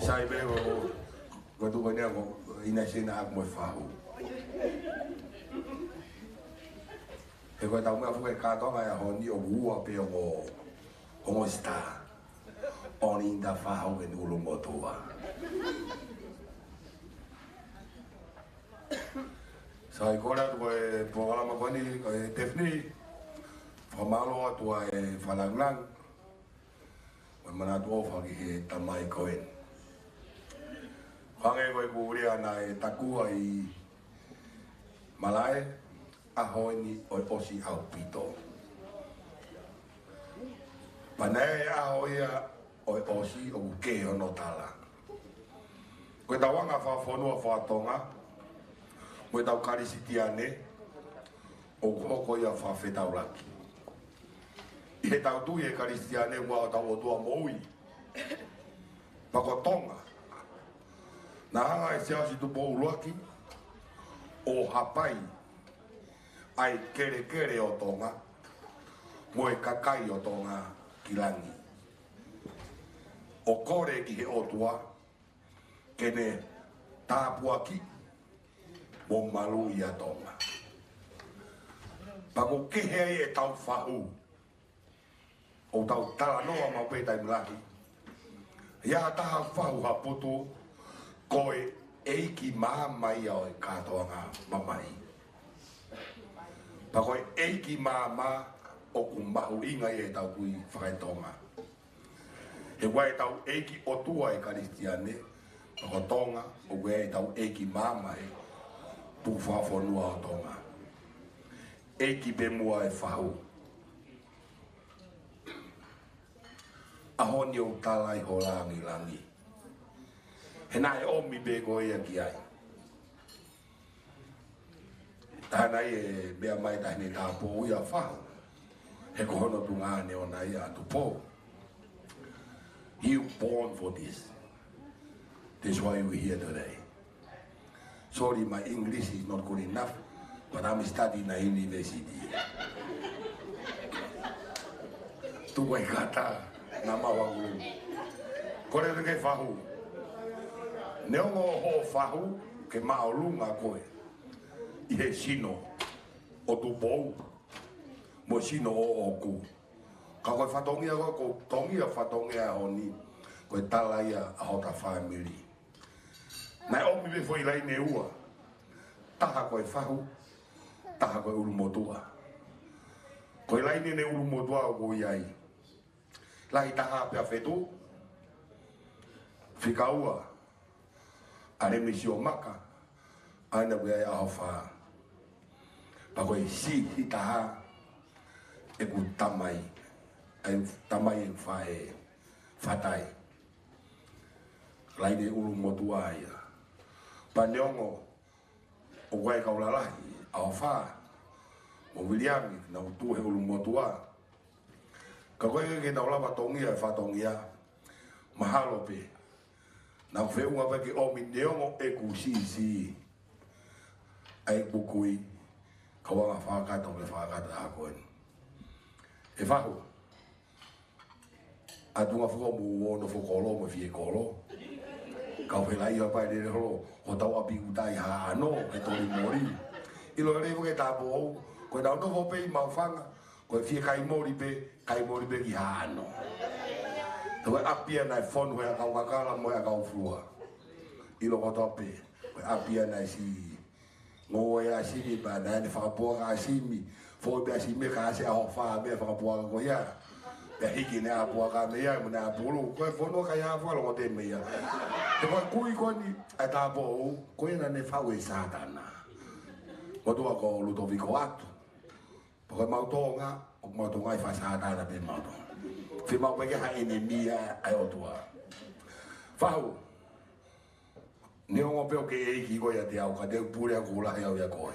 Sai pē ko, ko tuko nia ko ina sina ak mo e fahu. He ko e tau mea fuke kātoanga e ʻaho ni ʻoku ua pē ongo, ongo star. ʻOni inda fahu ke ni ʻulumotuʻa. Sai, kole atu ko e polokalama ko eni, ko e Daphne. Fakamālō atu ʻa e fakalāngilangi. Mo e manatu ʻofa ki he tamai ko eni. Hangē ko e kulia naʻe takua ʻi malaʻe, ʻaho eni ʻoku ʻosi ʻaupito. Pea naʻe ʻaho ia ʻoku ʻosi ʻoku kehe hono tala. Ko e tau anga fakafonua faka-Tonga, mo e tau Kalisitiane, ʻoku hoko ia fakafetaulaki. ʻI he tau tui ʻe Kalisitiane ʻoku ʻi ai hotau ʻOtua moʻui. Pea ko Tonga, naʻe hanga ʻe Siaosi Tupou ʻUluaki ʻo hapai ʻa e kelekele ʻo Tonga, mo e kakai ʻo Tonga ki langi. ʻO kole ki he ʻOtua, ke ne tāpuakiʻi mo maluʻi ʻa Tonga. Pea ʻoku kehe ai e tau fahu, ʻo tau talanoa maʻu pē taimi lahi. ʻI ai ha taha fahu ha putu, ko e ʻeiki maama ia ʻo e kātoanga mamahi. Pea ko e ʻeiki maama ʻoku mahuʻinga ia ʻi he tau kui faka-Tonga. He ʻoku ʻi ai e tau ʻeiki ʻotua ʻe Kalisitiane, pea ko Tonga, ʻoku ʻi ai e tau ʻeiki maama ʻi he tuʻu fakafonua ʻo Tonga. ʻEiki pē muʻa e fahu. ʻAho ni ʻoku tala ai ho langilangi. He naʻe ʻomi pē koe ia ki ai. Taha nai e meʻa mai taha ni tāpō ia fahu. He ko hono tuongaʻane ʻoʻona ia ʻa Tupou. You born for this. That's why we here today. Sorry, my English is not good enough, but I'm studying at university. Tuku ai kata, na ma wakulu. Kole ke fahu. Neongo hoʻo fahu, ke māʻolunga koe ʻi he sino ʻo Tupou, mo e sino ʻoʻoku. Ka ko e fatongia ko, ko e tongia fatongia ʻaho ni, ko e tala ia ʻa hota fāmili. Naʻe ʻomi pē foʻi laine ʻe ua. Taha ko e fahu, taha ko e ʻulumotuʻa. Ko e laine ʻulumotuʻa ʻoku ʻi ai. Lahi taha pē ʻa Fetuʻu, fika ua ʻa Lemisiomaka, ʻa ia naʻe ʻi ai ʻa ʻAhofā. Pea ko e siʻi taha ʻeku tamai, ʻa e tamai ʻeku faʻē, Fatai. Laine ʻulumotuʻa ia. Pea neongo ʻoku ʻi ai e kau lalahi, ʻAhofā mo Viliami, naʻa nau tuʻu he ʻulumotuʻa. Ka ko e ke nau lava tongia e fatongia, mahalo pē naʻa ku feʻunga pē ke ʻomi neongo ʻeku siʻisiʻi ʻa e kui, kau anga fakakata ʻo ke fakakata ʻa ko eni. ʻE fahu. ʻA e tuʻunga foko mo ono fokolo mo fie kolo. Kau felai ia pea lele holo, hotau ʻapi ʻuta ʻi Haʻano, he toli moli. ʻIlo lelei foki e tāpō, ko e nau nofo pē ʻi Maʻufanga, ko e fie kai moli pē, kai moli pē ki Haʻano. He ko e ʻapi ia naʻe fonu he ʻakau kakala mo e ʻakau fua. ʻIlo kotoa pē, ko e ʻapi ia naʻe siʻi ngoue ʻa Simi pea naʻa ne fakapuaka ʻa Simi. Foʻi pē ʻa Simi ka ʻasi ʻAhofā mei he fakapuaka ko ia. Pea hiki ʻene ʻā puaka mei ai mo ʻene ʻā pulu. Ko e fonua kai ʻā fua longo te mei ai. He ko e kui ko eni ʻa e tāpō, ko ia naʻa ne faʻu ʻe Sātana. Motuʻa ko Lutoviko Atu. Pea ko e mau Tonga, ʻoku mau Tonga ʻi fā Sātana pē mau Tonga. Fiemaʻu pē ke ha ʻenemi ʻa e ʻOtua. Fahu. Neongo pē ʻoku ke ʻeiki koe ʻiate au, ka te u pule ʻa e kuo lahi au ʻia koe.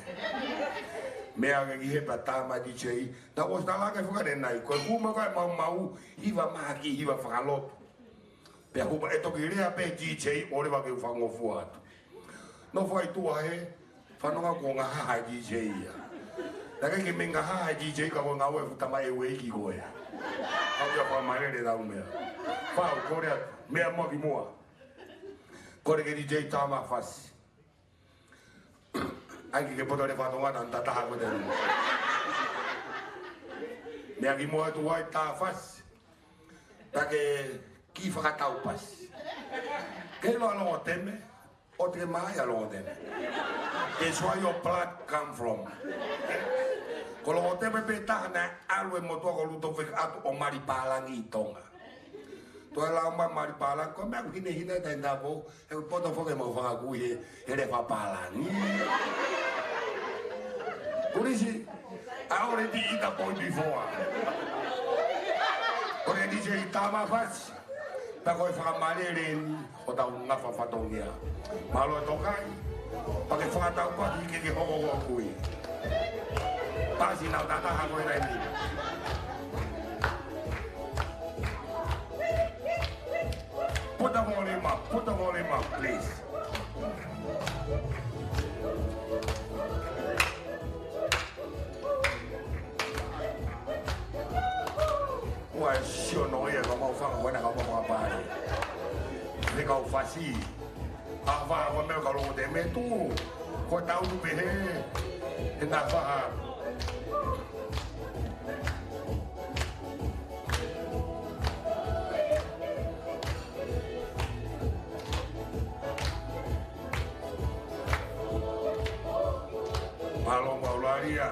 Meʻa ke ki he pea tā mai D J, naʻa ku ʻosi tala ange faka ne nai, ko e kuma ko e maumau, hiva mahaki, hiva fakalotu. Pea hupa ʻe toki lea pē D J, ʻo leva ke u fakangofua atu. Nofo ai tuʻa he, fanonga kuo ngahaha e D J ia. Naʻe ʻikai ke mei ngahaha e D J ka ko e ngāue ʻa e fuʻu tamaioʻeiki ko ē. Kau ia fakamalele lau meʻa. Fahu, kole atu, meʻa muʻa ki muʻa. Kole ke DJ Tama Fasi. ʻAi ke ke poto le fatonga na ta taha ko te. Meʻa ki mo atu ai ta Fasi. Ta ke ki fakatau pasi. Ke lo alo teme. ʻO te mai alo teme. That's where your blood come from. Ko lo teme pe taha naʻe ʻalu e motuʻa ko Luto Fek atu ʻo mali pālangi ʻi Tonga. Toe lau mai mali pālangi, ko e meʻa hinehina tai tapo, he poto foke mau fanga kui he, he le fa pālangi. Kulisi, I already eat a boy before. Already say Tama Fasi. Ta ko e fakamalele ni, ʻo tau ngafa fatongia. Mālō e tokai, pea ke fakatau pasi ke ke hoko ko kui. Pasi nau ta taha ko e rai ni. Put the volume up, put the volume up, please. Ua sio no ia ka mau fanga wena ka mau fanga pare. Te kau fasi. A fa ko me ka lo te me tu. Ko tau tu pe he. E na fa. Mālō maulalia.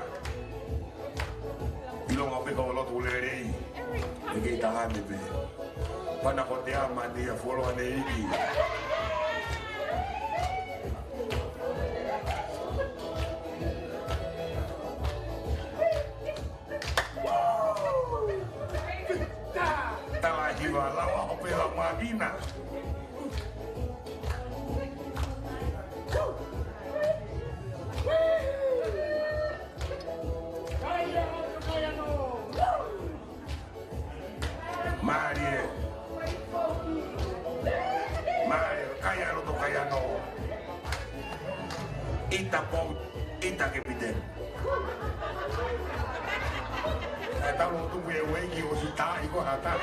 ʻIlonga pē ka ʻo lotu lelei. ʻE kei taha ni pē. Pana ko te ama ni a folo ane iki. Tala hiva lawa ʻo pela mahina. Mālie. Mālie, kai alo to kai ano. ʻIta pou, ʻita ke pite. E tau lo tuku e ueiki ʻo si ta i ko hata.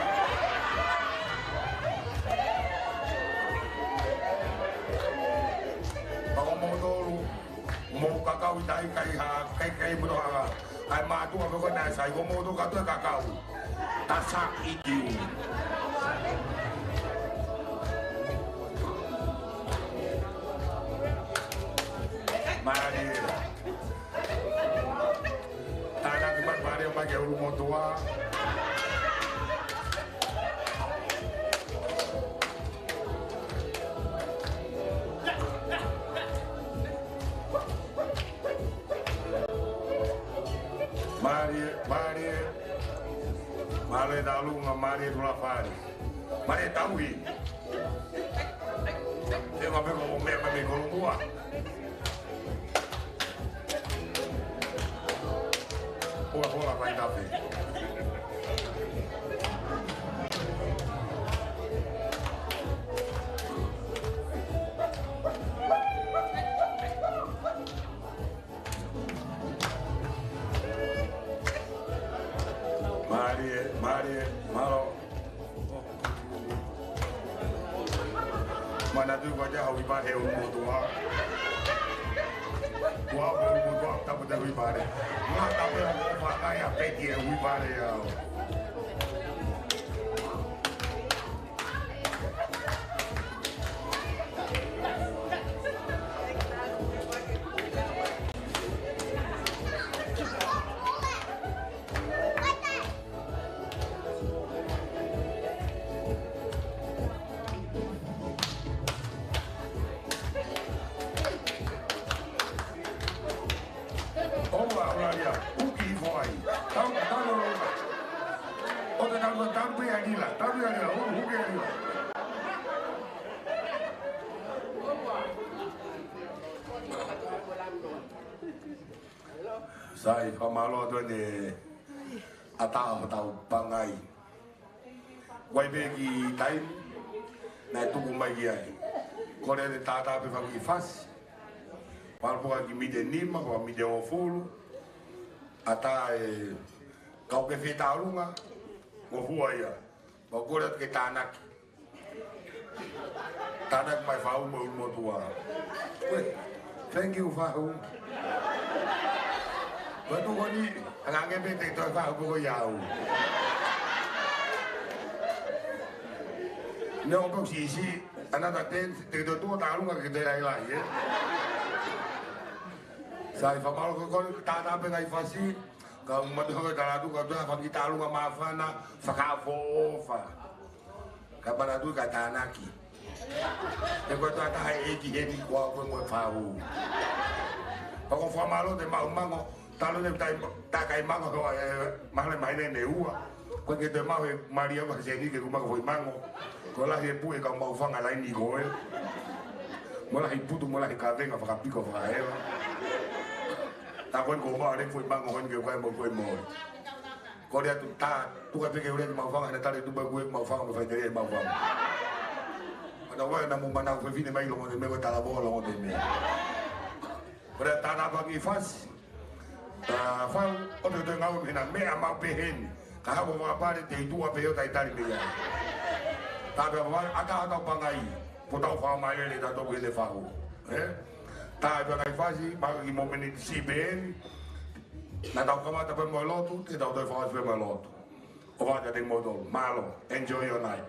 Pako mo tolu. Mo kakau ʻi tai kai ha, kai kai mo ha. ʻAi mātuʻa ko ko na sai ko mo to kato kakau. Ta sa i tiu. Mālie. Tānaki mai mālie mai ke ulu motuʻa. Mālie, mālie. Mālie Talunga, mālie Tulafale. Mālie Tauhi. Te ma peko o mea ma me kolomua. Hola, hola, vai tafe. Mālie, mālie, mālō. Manatu ko te hau i pahe o motoa. Kua o motoa, tapu te hui pare. Mata pe o pakai a peki e hui pare au. Ola, ola ia, uki i foai. Tau, tau, ola. O te tau, tau pē a lila, tau pē a lila, u, uki a lila. Sai, fakamālō atu ʻene ʻatā hotau pangai. Vai pē ki taimi, naʻe tuku mai ki ai. Kole ʻene tātā pē fanga kiʻi fasi. Palapoka ki mite nima, pea mite hongofulu. ʻAtā e kau ke fetalunga, mo hua ia. Pea kole atu ke tānaki. Tānaki mai Fahu mo e ʻulumotuʻa. Uē, thank you, Fahu. Ko e tuʻu ko eni, ʻa e ngaahi pē te ke toe Fahu ko ia au. Ne ʻo pau sisi, another ten, te ke toe tuʻu ʻo tālunga ke toe lahi lahi, ē? Sai fakamālō ko e kole, tātā pē ngaahi fasi, ka u matu hake tala atu, ka u toe fanga kiʻi tālunga māfana, fakaʻofoʻofa. Ka manatuʻi ka tānaki. He ko e taha ʻeiki heni ko au ko e mo e Fahu. Pea ko e fakamālō te mau mango, talu ne tai, takai mango, he, ē, mahale mai ne ne ua. Ko e ke te mau he mali au ha seni ke ku mango foʻi mango. Ko e lahi e puʻe ka mau fanga laini ko ē. Mo e lahi putu, mo e lahi kavenga fakapiko fakahela. Tā ko eni ko mau ʻa e foʻi mango ko eni ke u kai mo ko e mo. Kole atu tā, tuku pē ke u lea ki Maʻufanga, he naʻe tali tupu ʻeku ʻeiki Maʻufanga mo e faʻiteliha ʻi Maʻufanga. Pea naʻe ʻi ai naʻa mou manako fefine mai Longotemea, ko e talavou Longotemea. Kole atu tātā pē ngaahi fasi. Tā Fahu, ʻoua te ke toe ngāue mei hena, meʻa maʻu pē heni. Ka haʻu ʻo fakapale, te u tuʻu pē ʻo talitali mei ai. Tā pē Fahu, ʻatā ʻetau pangai, pea tau fakamālele tautolu ki he Fahu. Ē? Tā pē ngaahi fasi, maʻu kiʻi momeniti siʻi pē heni. Naʻa tau kamata pē mo e lotu, te tau toe fakaʻosi pē mo e lotu. ʻOfa atu kiate kimoutolu. Mālō. Enjoy your night.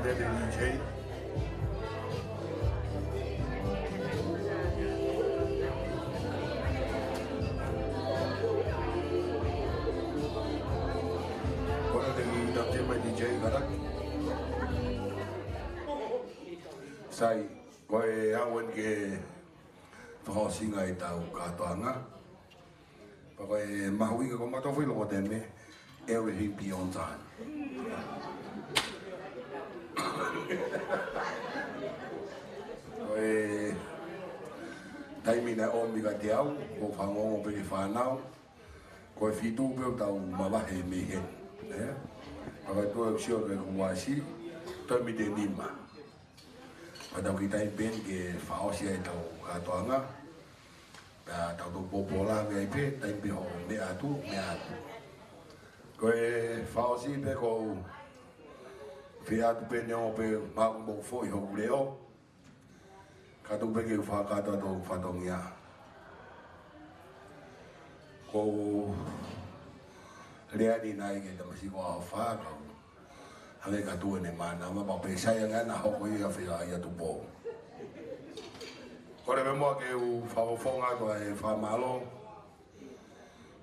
Tēniti J. Ko e tēniti J mai ni J kara. Sai, ko e awen ke fakaʻosinga ʻetau kātoanga. Pea ko e mahuʻinga ko mautolu foʻi loko teme, everything be on time. Ko e taimi naʻe ʻomi kiate au, ko e fanongo pē ki he fānau, ko e fitu pē ʻoku tau mavahe mei heni. Ē? Pea ko e tuʻu ʻeku sio ki heʻeku uasi, toe miniti ʻe nima. Pea tau kiʻi taimi pē eni ke fakaʻosi ai ʻetau kātoanga. Pea tau toki poupou lave ai pē, taimi pē hoʻo meʻa atu, meʻa atu. Ko e fakaʻosi pē ʻoku ou fie ʻatu pē neongo pē ʻoku mou foʻi hoku leʻo. Ka tuku pē ke u fakakakato atu hoku fatongia. Ko e lea ni naʻe ʻai ki he tamasiʻi ko ʻAhofa, ka u hangē ka tuʻu ʻene mānava, pea pē sai ange naʻa hoko ia fea ia Tupou. Kole muʻa ke u fakafofonga atu ʻa e fakamālō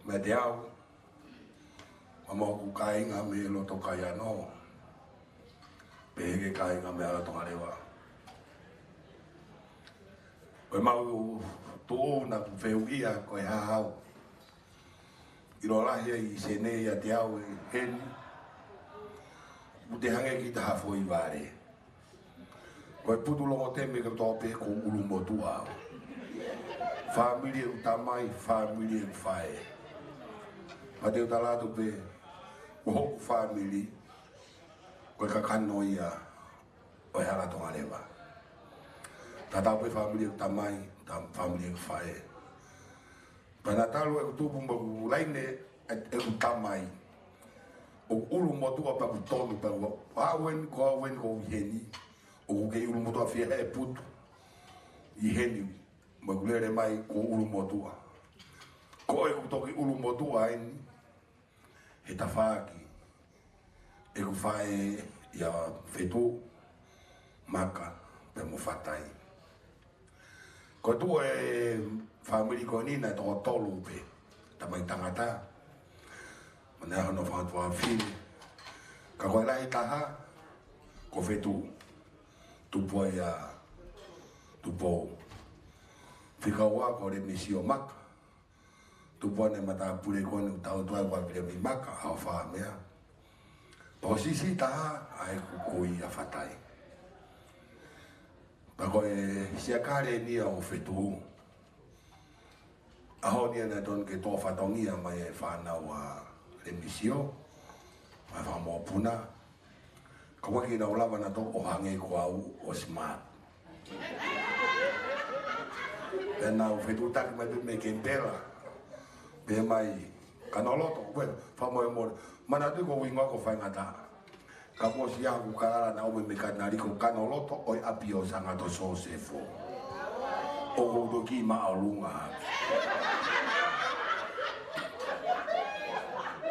meiate au, mo hoku kāinga mei loto Kaiano, pehē ki he kāinga mei Hala Tonga Leva. Ko ʻemau tuʻu naʻa ku fehuʻia ko e hā haʻo ʻilo lahi ai ʻi Senē ʻiate au ʻi heni, ʻoku te hangē kita ha foʻi vale. Ko e putu loko teme ke toʻo pē ko ʻUlumotuʻa. Fāmili ʻeku tamai, fāmili ʻeku faʻē. Pea te u tala atu pē, ko hoku fāmili, ko e kakano ia ʻo e Hala Tonga Leva. Tatau pē fāmili ʻeku tamai, ta fāmili ʻeku faʻē. Pea naʻa talu ʻeku tupu mo ʻeku laine ʻeku tamai, ʻoku ʻUlumotuʻa pea ʻoku tonu pea ʻoku awen ko awen ko ʻi heni, ʻoku kei ʻUlumotuʻa fie he putu ʻi heni, mo ʻeku lele mai ko ʻUlumotuʻa. Ko ʻeku toki ʻUlumotuʻa eni, he tafaʻaki ʻeku faʻē ʻia Fetuʻu, Maka, pea mo Fatai. Ko e tuʻu e fāmili ko eni naʻe toko tolu pē tamai tangata. Mo e ʻaho naʻe fatu ʻa fili. Ka ko e lahi taha, ko Fetuʻu. Tupu ai ʻa Tupou. Fika ua ko Lemisio Maka. Tupu ʻene matāpule ko eni ʻoku tau tuai ua Viliami Maka, ʻAhofa meʻa. Pea ko e siʻisiʻi taha ʻa ʻeku kui ʻa Fatai. Pea ko e siakale eni ʻo Fetuʻu. ʻAho ni naʻe tonu ke toʻo fatongia mai e fānau ʻa Lemisio, ʻa e fanga mokopuna. Ka ʻoku ʻikai ke nau lava nautolu ʻo hangē ko au ʻo smart. Pea nau fetuʻutaki mai pē mei Kenipela. Pehē mai, Kanoloto, pea fakamolemole. Manatuʻi ko e uinga ko e faingataʻa. Ka ko siʻi ʻaho ko ē ʻoku ʻomai mei Katinali ko Kanoloto ʻo e ʻapi ʻo Sangato Sosefo. ʻOku ou toki māʻolunga.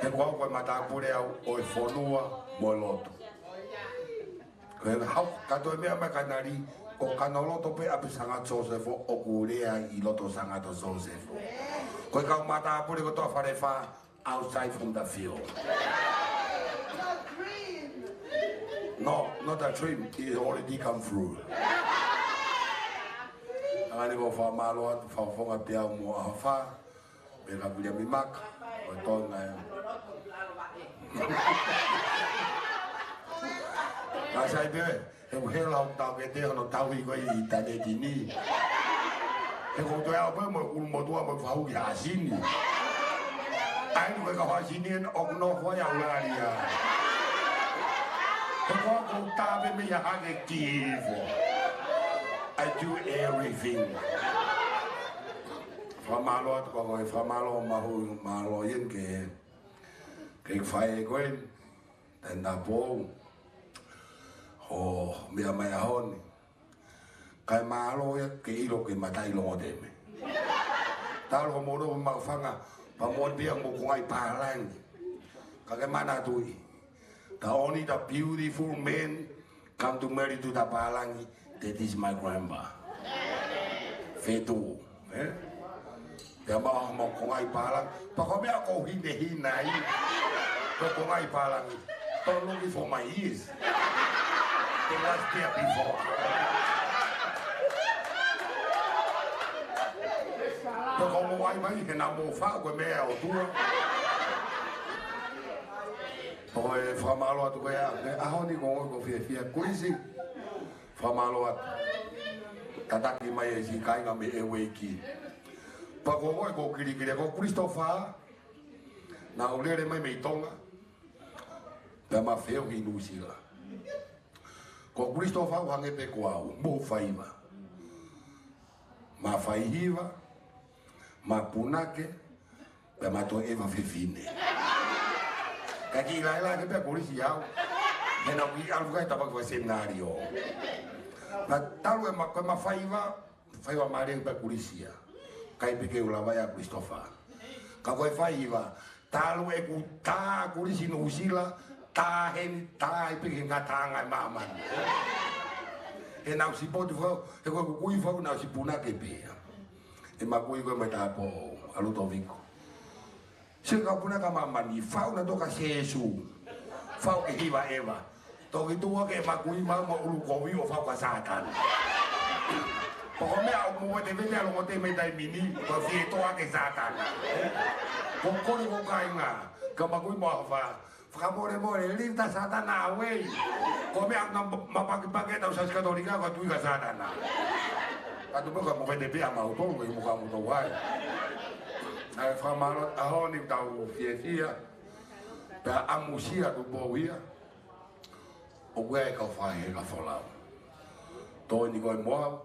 He ko au ko e matāpule au ʻo e fonua mo e lotu. Ko e hau, ka toe meʻa mai Katinali, ko Kanoloto pē ʻapi Sangato Sosefo ʻoku lea ʻi loto Sangato Sosefo. Ko e kau matāpule kotoa Falefā, outside from the field. No, not a dream. It already come through. Hangē ko e fakamālō atu, fakafofonga pē au mo ʻAhofa, pea ka Viliami Maka, ʻo Tonga ē. Ka sai pē, he ʻoku hela ʻoku tau kete hono tauhi ko ē ʻi ʻinitaneti ni. He ʻoku ou toe aʻu pē mo ʻUlumotuʻa mo e fahu ki Hasini. ʻAi nu ke ka Hasini ena ʻoku nofo ai ʻAulālia. He ko au ʻoku ou tā pē mei ʻaho ni ki hifo. I do everything. Fakamālō atu ka ko e fakamālō mahuʻinga mālō eni ke, ke faʻē ko ē. Tēnā pē ʻo meʻa mai ʻaho ni. Kae mālō ia ke ʻilo ke mataʻi longoteme. Talu hoʻomou ʻilo mo e fanga, pea mo e pia mo e konga ʻi pālangi. Ka ke manatuʻi. The only the beautiful men Come to Mary Tuta pālangi, that is my grandpa. Fetuʻu, ē? Pea mau ʻaho mo e konga ʻi pālangi. Pea ko e meʻa ʻoku ou hinehina ai. Ko e konga ʻi pālangi. Don't look it for my ears. They was there before. Pea ko mo wai mai, he naʻa mo fa, ko e meʻa ʻa e ʻOtua. ʻOku ou fakamālō atu ko ia, he ʻaho ni ko e ʻaho ʻoku ou fiefia, Kulisi. Fakamālō atu. Tataki mai e siʻi kāinga mei he ʻEueiki. Pea ko koe ko Kilikili, ko Christopher, naʻa ku lele mai mei Tonga. Pea ma feohi Nuʻusila. Ko Christopher ʻoku hangē pē ko au, mo faiva. Ma faihiva, ma punake, pea ma toe ʻeva fefine. Ka kiʻi laʻilaʻi pē Kulisi au. He naʻa ku ʻi ʻalu ki he tafaʻaki fakaseminalio. Pea talu e ma, ko e ma faiva, faiva mālie pē Kulisi ia. ʻIkai pē ke u lava ia Christopher. Ka ko e faiva, talu ʻeku tā Kulisi Nuʻusila, tā heni, tā ai pē ki he ngataʻanga ʻo e māmani. He naʻa ku sipoti fau, he ko ʻeku kui fau naʻa ku siʻi punake pē ia. ʻE ma kui ko e mai tāpō, ʻa Lutoviko. Sio ka punake ʻa māmani, fau naʻa toka Sēsū. Fau ke hiva ʻeva. Toki tuʻu hake ma kui ma mo ʻulu kovi ʻo fau ka Sātana. Pea ko e meʻa ʻoku mo vetevete ʻa Longote mei taimi ni, ko e fie toʻa ke Sātana. Ko e kole ko e kāinga, ka ma kui mo ʻaho fā. Fakamolemole, leave the Sātana away. Ko e meʻa naʻa ma pakipaki ʻetau Siasi Katolika, ko e tui ka Sātana. Ka tuʻu mo ka mo vete pē ʻa mautolu, ʻe mo ka mo tau ai. Naʻe fakamālō ʻaho ni tau fiefia. Pea ʻamusia Tupou ia. ʻOku ʻi ai e kau fakaheka folau. Tō ni ko e mo au.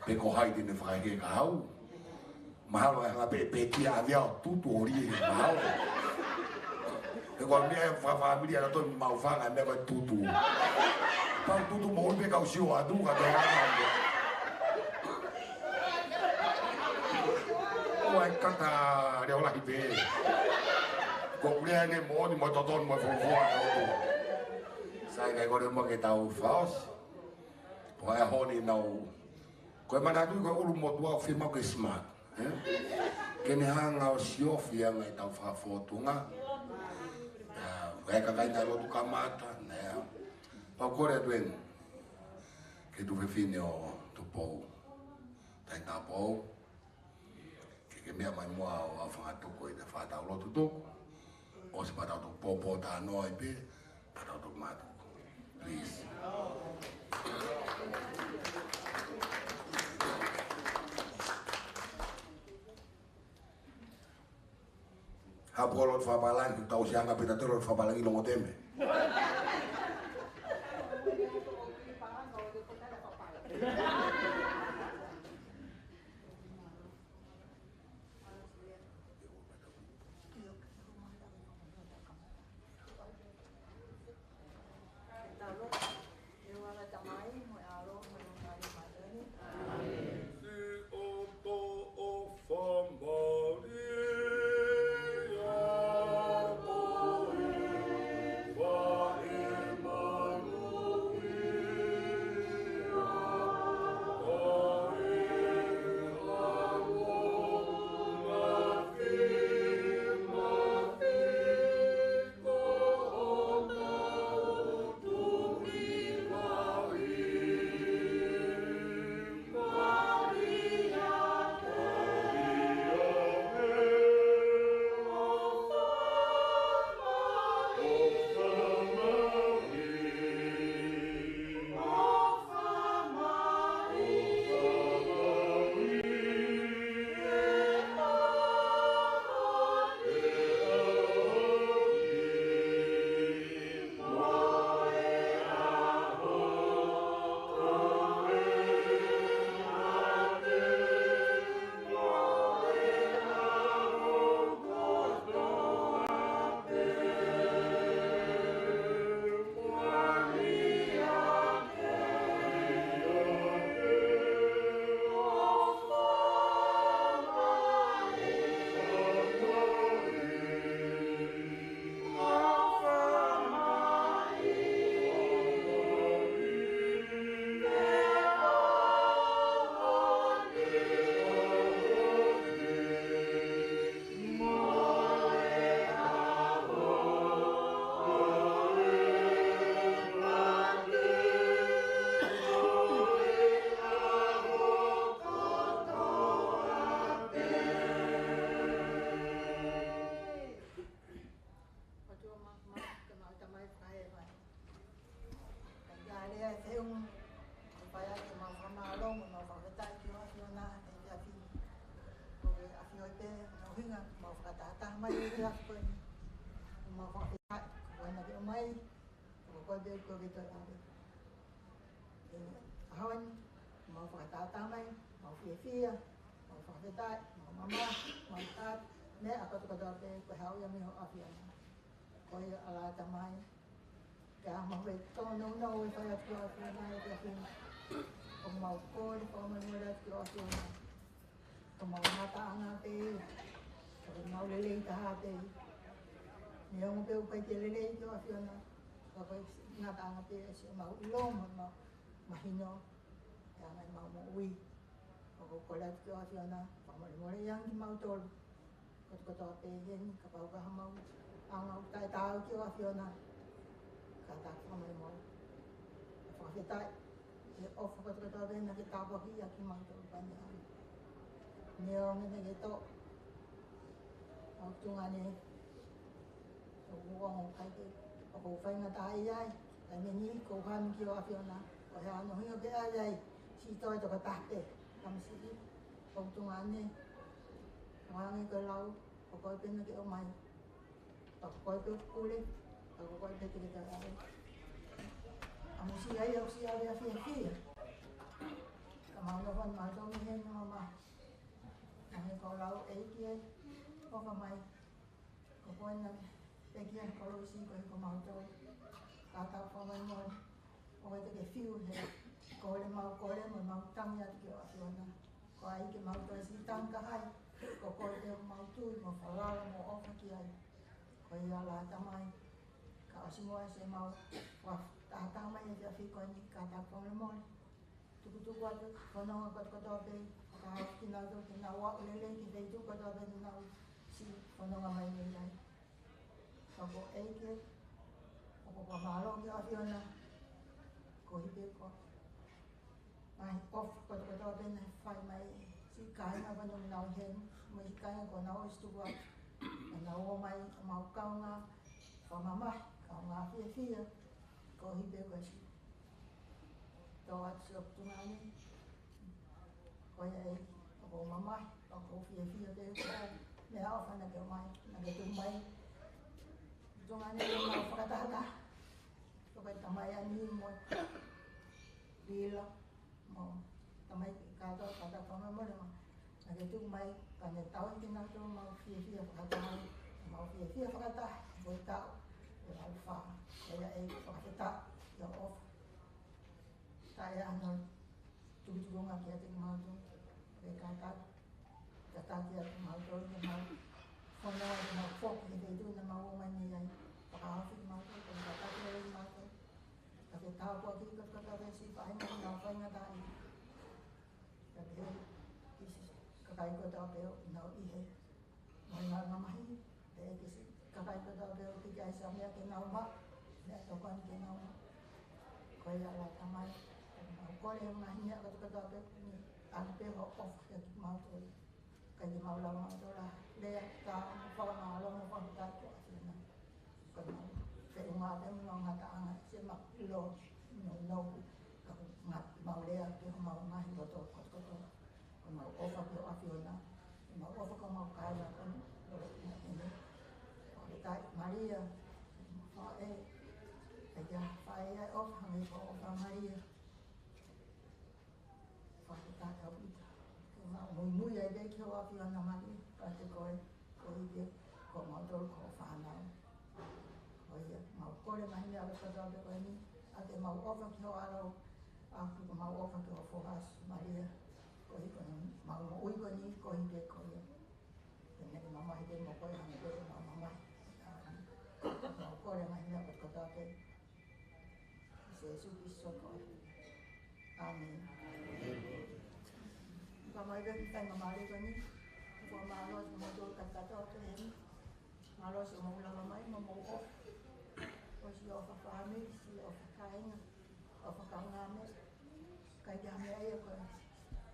Pe ko hai te ne fakaheka au. Mahalo e hanga pē pē kia avia ʻo tutu ʻo lie he mahalo. Pe ko e meʻa e fakafāmili ʻa na toi mau fanga meʻa ko e tutu. Pau tutu mo ui pē kau sio atu ka te hanga. ʻO ai kata leo lahi pē. Ko kulea ne moʻoni mo totonu mo fuafua. Sai kai kore mo ke tau faos. Ko e ʻaho ni naʻa ku, ko e manatu ko e ʻulumotuʻa ʻoku fiemaʻu ke smart, ē? Ke ne hanga ʻo siofi ange ʻetau fakafōtunga. ʻA, ko e kakai naʻe lotu kamata, nea. Pau kore atu eni. Ke tuofefine ʻo Tupou. Taʻi tāpō. Ke ke meʻa mai muʻa ʻo ʻaofangatuku ʻi he fakatau lotu tuku. ʻOsi pea tau toki pōpōtalanoa ai pē, pea tau toki mātuku. Please. Haʻu pē lotu fakapālangi, tau ʻosi anga pē ta tolo fakapālangi Longote mei. Lea ʻe feʻunga, ʻoku fai ʻaki ʻemau fakamālō mo ʻemau fakafetaʻi ki he ʻAfiona he efiafi ni. Ko e ʻafio pē ʻa e ʻuhinga ʻemau fakatahataha mai he efiafi ko eni. ʻOku mau fakafetaʻi, ko koe naʻa ke ʻomai, ko koe pē ʻoku ke toe ʻave. ʻE, ʻaho ni, mau fakatahataha mai, mau fiefia, mau fakafetaʻi, mau mamahi, mau tata, meʻa kotoa kotoa pē, ko e haʻu ia mei ho ʻAfiona. Ko ia ʻa e Tamai, ka mau ʻi he tōnounou ʻo fai atu ki ho ʻAfiona he efiafi ni. ʻOku mau kole fakamolemole atu ki ho ʻAfiona. Ko ʻemau ngataʻanga pē ia. Ko ʻemau lelei taha pē ia. Neongo pē ʻoku ʻikai ke lelei ki ho ʻAfiona, ka ko e ngataʻanga pē ia siʻemau ʻilo mo ʻemau mahino, ʻe anga ʻemau moʻui. ʻOku ou kole atu ki ho ʻAfiona, fakamolemoleʻi ange kimautolu kotoa kotoa pē heni, kapau ko ha ʻemau anga ʻoku taʻetaau ki ho ʻAfiona, kātaki fakamolemole. Fakafetaʻi he ʻofa kotoa kotoa pē naʻa ke tāpuakiʻi ʻaki kimautolu pea ne ʻai. Neongo naʻa ke toʻo ʻa e tuʻunga ni, ʻoku ou ongoʻi ʻikai ke, ʻoku ou faingataʻaʻia ai, taimi ni ʻoku ou hanu ki ho ʻAfiona, ko e hā hono ʻuhinga pē ʻa e ʻai, siʻi toe tokotaha pē, tamasiʻi, ʻoku tuʻunga ni, ʻoku hangē ko e lau, ko koe pē naʻa ke ʻomai. Ka ko koe pē ʻoku pule, ka ko koe pē te ke toe ʻave. ʻA mo siʻi ai, ʻoku siʻi ʻave ʻa e fiefia. Ka mau nofo ʻa mautolu mei heni ʻo mamahi. Hangē ko e lau ʻEiki ē, ʻofa mai. Ko koe naʻa ke pekia he kolosi koeʻuhi ko mautolu. Kātaki fakamolemole. ʻOua te ke fiu he kole mau kole mo mau tangi atu ki ho ʻAfiona. Ko hai ke mau toe siʻi tangi ka hai, ko koe pē ʻoku mau tui mo falala mo ʻofa ki ai. Ko ia ʻa e Tamai, ka ʻosi muʻa siʻemau fakatahataha mai he efiafi ko eni, kātaki fakamolemole. Tukutuku atu fononga kotoa kotoa pē, fakahaofi kinautolu ke nau aʻu lelei ki he feituʻu kotoa pē naʻa nau siʻi fononga mai mei ai. Ka ko e ʻEiki, ʻoku ou fakamālō ki ho ʻAfiona, koeʻuhi pē ko e ngaahi ʻofa kotoa kotoa pē naʻe fai mai, siʻi kāinga pea nau ʻi heni, mo e siʻi kāinga kuo nau ʻosi tuku atu, ʻo nau ō mai, ʻo mau kaungā fakamamahi, kaungā fiefia, koeʻuhi pē ko e siʻi tō atu siʻoku tuʻunga ni. Ko ia ʻEiki, ʻoku ou mamahi, ʻoku ou fiefia pē ko e meʻaʻofa naʻa ke ʻomai, naʻa ke tuku mai. Tuʻunga ni ʻoku mau fakatahataha. Ko e tamai ʻa Ni mo Lila, mo e tamai kātoa, kātaki fakamolemole mo. Naʻa ke tuku mai, ka ne tauhi kinautolu ʻemau fiefia fakataha, ʻemau fiefia fakataha, ko e taʻu ʻe valu fā. Ko ia ʻEiki, fakafetaʻi, ʻi ho ʻofa. Taʻe ʻi ai hano tukutukunga kiate kimautolu, pea kātaki, kātaki ʻa kimautolu ke mau fononga ke mau foki he feituʻu naʻa mau ō mai mei ai, fakahaofi kimautolu, pea kātaki ʻa kimautolu. Ka ke tāpuakiʻi kotoa kotoa pē siʻi faʻahinga naʻa nau faingataʻaʻia. Ka ke ʻi siʻi kakai kotoa pē ʻoku nau ʻi he mo ʻenau mamahi, pea ʻi siʻi kakai kotoa pē ʻoku ʻikai ha meʻa ke nau maʻu, meʻatokoni ke nau maʻu. Ko ia ʻa e Tamai, ʻoku mau kole he ngaahi meʻa kotoa kotoa pē ni, ʻoku pē ho ʻofa kiate kimautolu. ʻIkai ke mau lava mautolu ʻo lea, ka mau fakamālō mo fakafetaʻi ki ho ʻAfiona. Ko ʻemau feʻunga pē mo ʻemau ngataʻanga, siʻemau ʻilo, no, no, ka ʻoku ngali mau lea pē homau ngaahi loto kotoa kotoa. Ko ʻemau ʻofa ki ho ʻAfiona, ʻemau ʻofa ki homau kāinga ko eni, lolo ina ʻene. Ko e tai Malia, faʻē, ʻikai ke faʻē ia ʻo hangē ko e ʻofa ʻa Malia. Fakafetaʻi ʻaupito. Ke mau muimui ai pē ki ho ʻAfiona Malia, pea ko koe, koeʻuhi ko mautolu ko hoʻo fānau. Ko ia, mau kole mai he meʻa kotoa pē ko eni, ʻa ke mau ʻofa ki ho ʻAlo, ʻa ke mau ʻofa ki ho Foha ʻa Sīsū Malia, koeʻuhi ko ʻemau moʻui ko eni, koeʻuhi ko ia. Ke ne mamahi pē mo koe hangē ko ʻemau mamahi. Mau kole mai he meʻa kotoa pē. Sīsū Kalaisi ko e. ʻĀmeni. Ka mai pē ki he taimi mālie ko eni. Ko e mālō ʻa e motu ka katoa pē heni. Mālō siʻomou lava mai, mo mou ʻofa. ʻOsi ʻofa fāmili, siʻi ʻofa kāinga, ʻofa kaungāmeʻa. ʻIkai ke ʻi ai ha meʻa ia ko e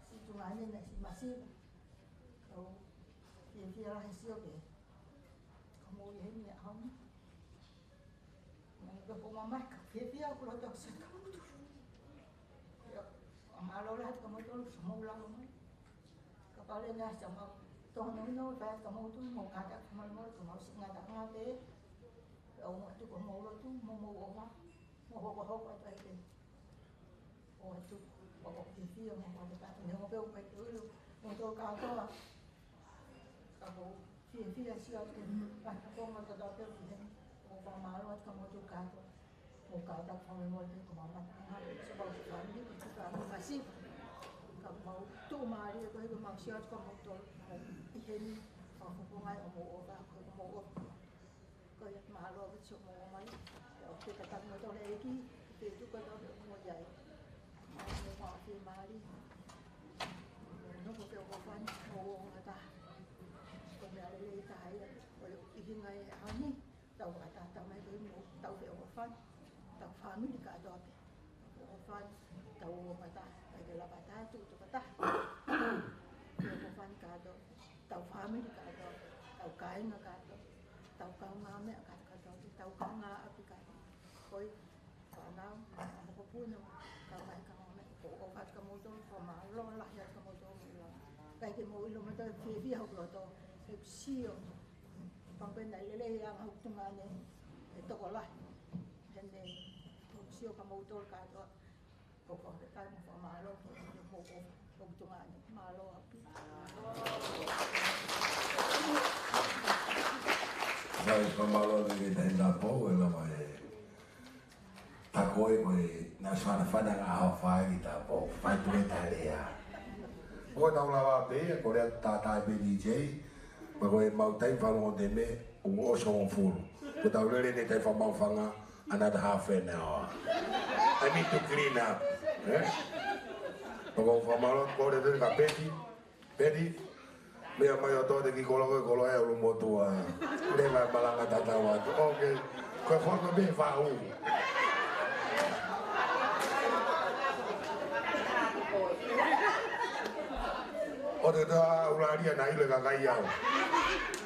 siʻi tuʻunga ni naʻe siʻi masiva. Ka ʻoku ou fiefia lahi he sio pē. Ka mou ʻi heni he ʻaho ni. Mo e Ka ko e mamahi ka fiefia ʻoku loto ʻosi ka mutu. ʻIo, ʻoku mālō lahi atu kia moutolu, ʻoku mou lava mai. Kapau leva naʻa mau tō nounou pē kia moutolu, mou kātaki fakamolemole, ka mau siʻi ngataʻanga pē. ʻOku mau tuku homou lotu, mo hoʻomou ʻofa, mo hokohoko atu ai pē. ʻOatu, ʻoku ou fiefia mo ʻoatu pē, neongo pē ʻoku ʻikai ke u ʻilo moutolu kātoa. Ka ʻoku ou fiefia ʻo sio atu ki he fakafofonga kotoa pē ʻoku ʻi heni. ʻOku ou fakamālō atu kia moutolu kātoa. Mou kātaki fakamolemole pē ko e mamahi ʻanga, so mau fāmili, ko e fāmili masiva. Ka mau tuʻumālie koeʻuhi ko ʻemau sio atu kia moutolu ʻi heni, fakafofonga ʻoku mou ʻofa, ko ʻemau ʻofa. Ko ia, mālō ʻaupito hoʻomou ō mai. ʻOku ou fakatauange mo e ʻEiki, ke tuku atu ʻa e moʻui ai. Mo e fiemālie. Nofo feʻofoʻofani, mo ongata. Ko e meʻa lelei taha ia, ko e ʻuhinga e ʻaho ni, tau fakatatau mai ko e mo tau feʻofoʻofani, tau fāmili kātoa pē. ʻOku ou fai, tau ō mata, ʻikai ke lava taha, tuʻu toko taha. ʻOku ou fai kātoa, tau fāmili kātoa, tau kāinga kātoa, tau kaungāmeʻa kātoa, tau kaungāʻapi kātoa. Ko e fānau, mokopuna, kaungāmeʻa, kaungāmeʻa, ʻoku ou ʻofa atu kia moutolu, fakamālō lahi atu kia moutolu, ʻikai ke mou ʻilo moutolu, fiefia hoku loto, he ʻoku ou sio, pangpena lelei ʻa e anga hoku tuongaʻane, ʻe tokolahi. Heni, ʻoku ou sio kia moutolu kātoa, ʻoku ou ʻofa atu mo fakamālō ki he moʻui ʻoku tuongaʻane. Mālō ʻaupito. Sai, fakamālō ki he taʻahine Tāupou, ʻe lava e tā ko ē ko e naʻe fanafana ngā haʻo fai ki Tāupou. Fai tu e tā lea. ʻOku tau lava pē, ko e lea tātā pē D J, pea ko ʻemau taimi fakalongo taimi, ʻoku ʻosi hongofulu. Ko ʻetau lele ʻeni taimi fakamaʻufanga, another half an hour. I need to clean up. Eh? ʻOku ou fakamālō, ko e lea kia Peti. Peti, meʻa mai ʻo tō te ki kolo ko e kolo e ʻulumotuʻa. Leva e malanga tatau atu. Okay. Ko e fono me fau. ʻO te tā ularia na ile ka kai au.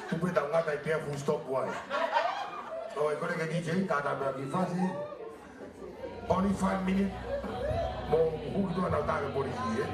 Tupe tau ngata i pea full stop wai. ʻOi, ko e ke D J, tātā pea ki fasi. Only five minutes. Mo huki tua nau tā ke polisi, eh?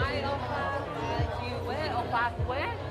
Ai, ʻofa, thank you, eh, ʻofa, kuē.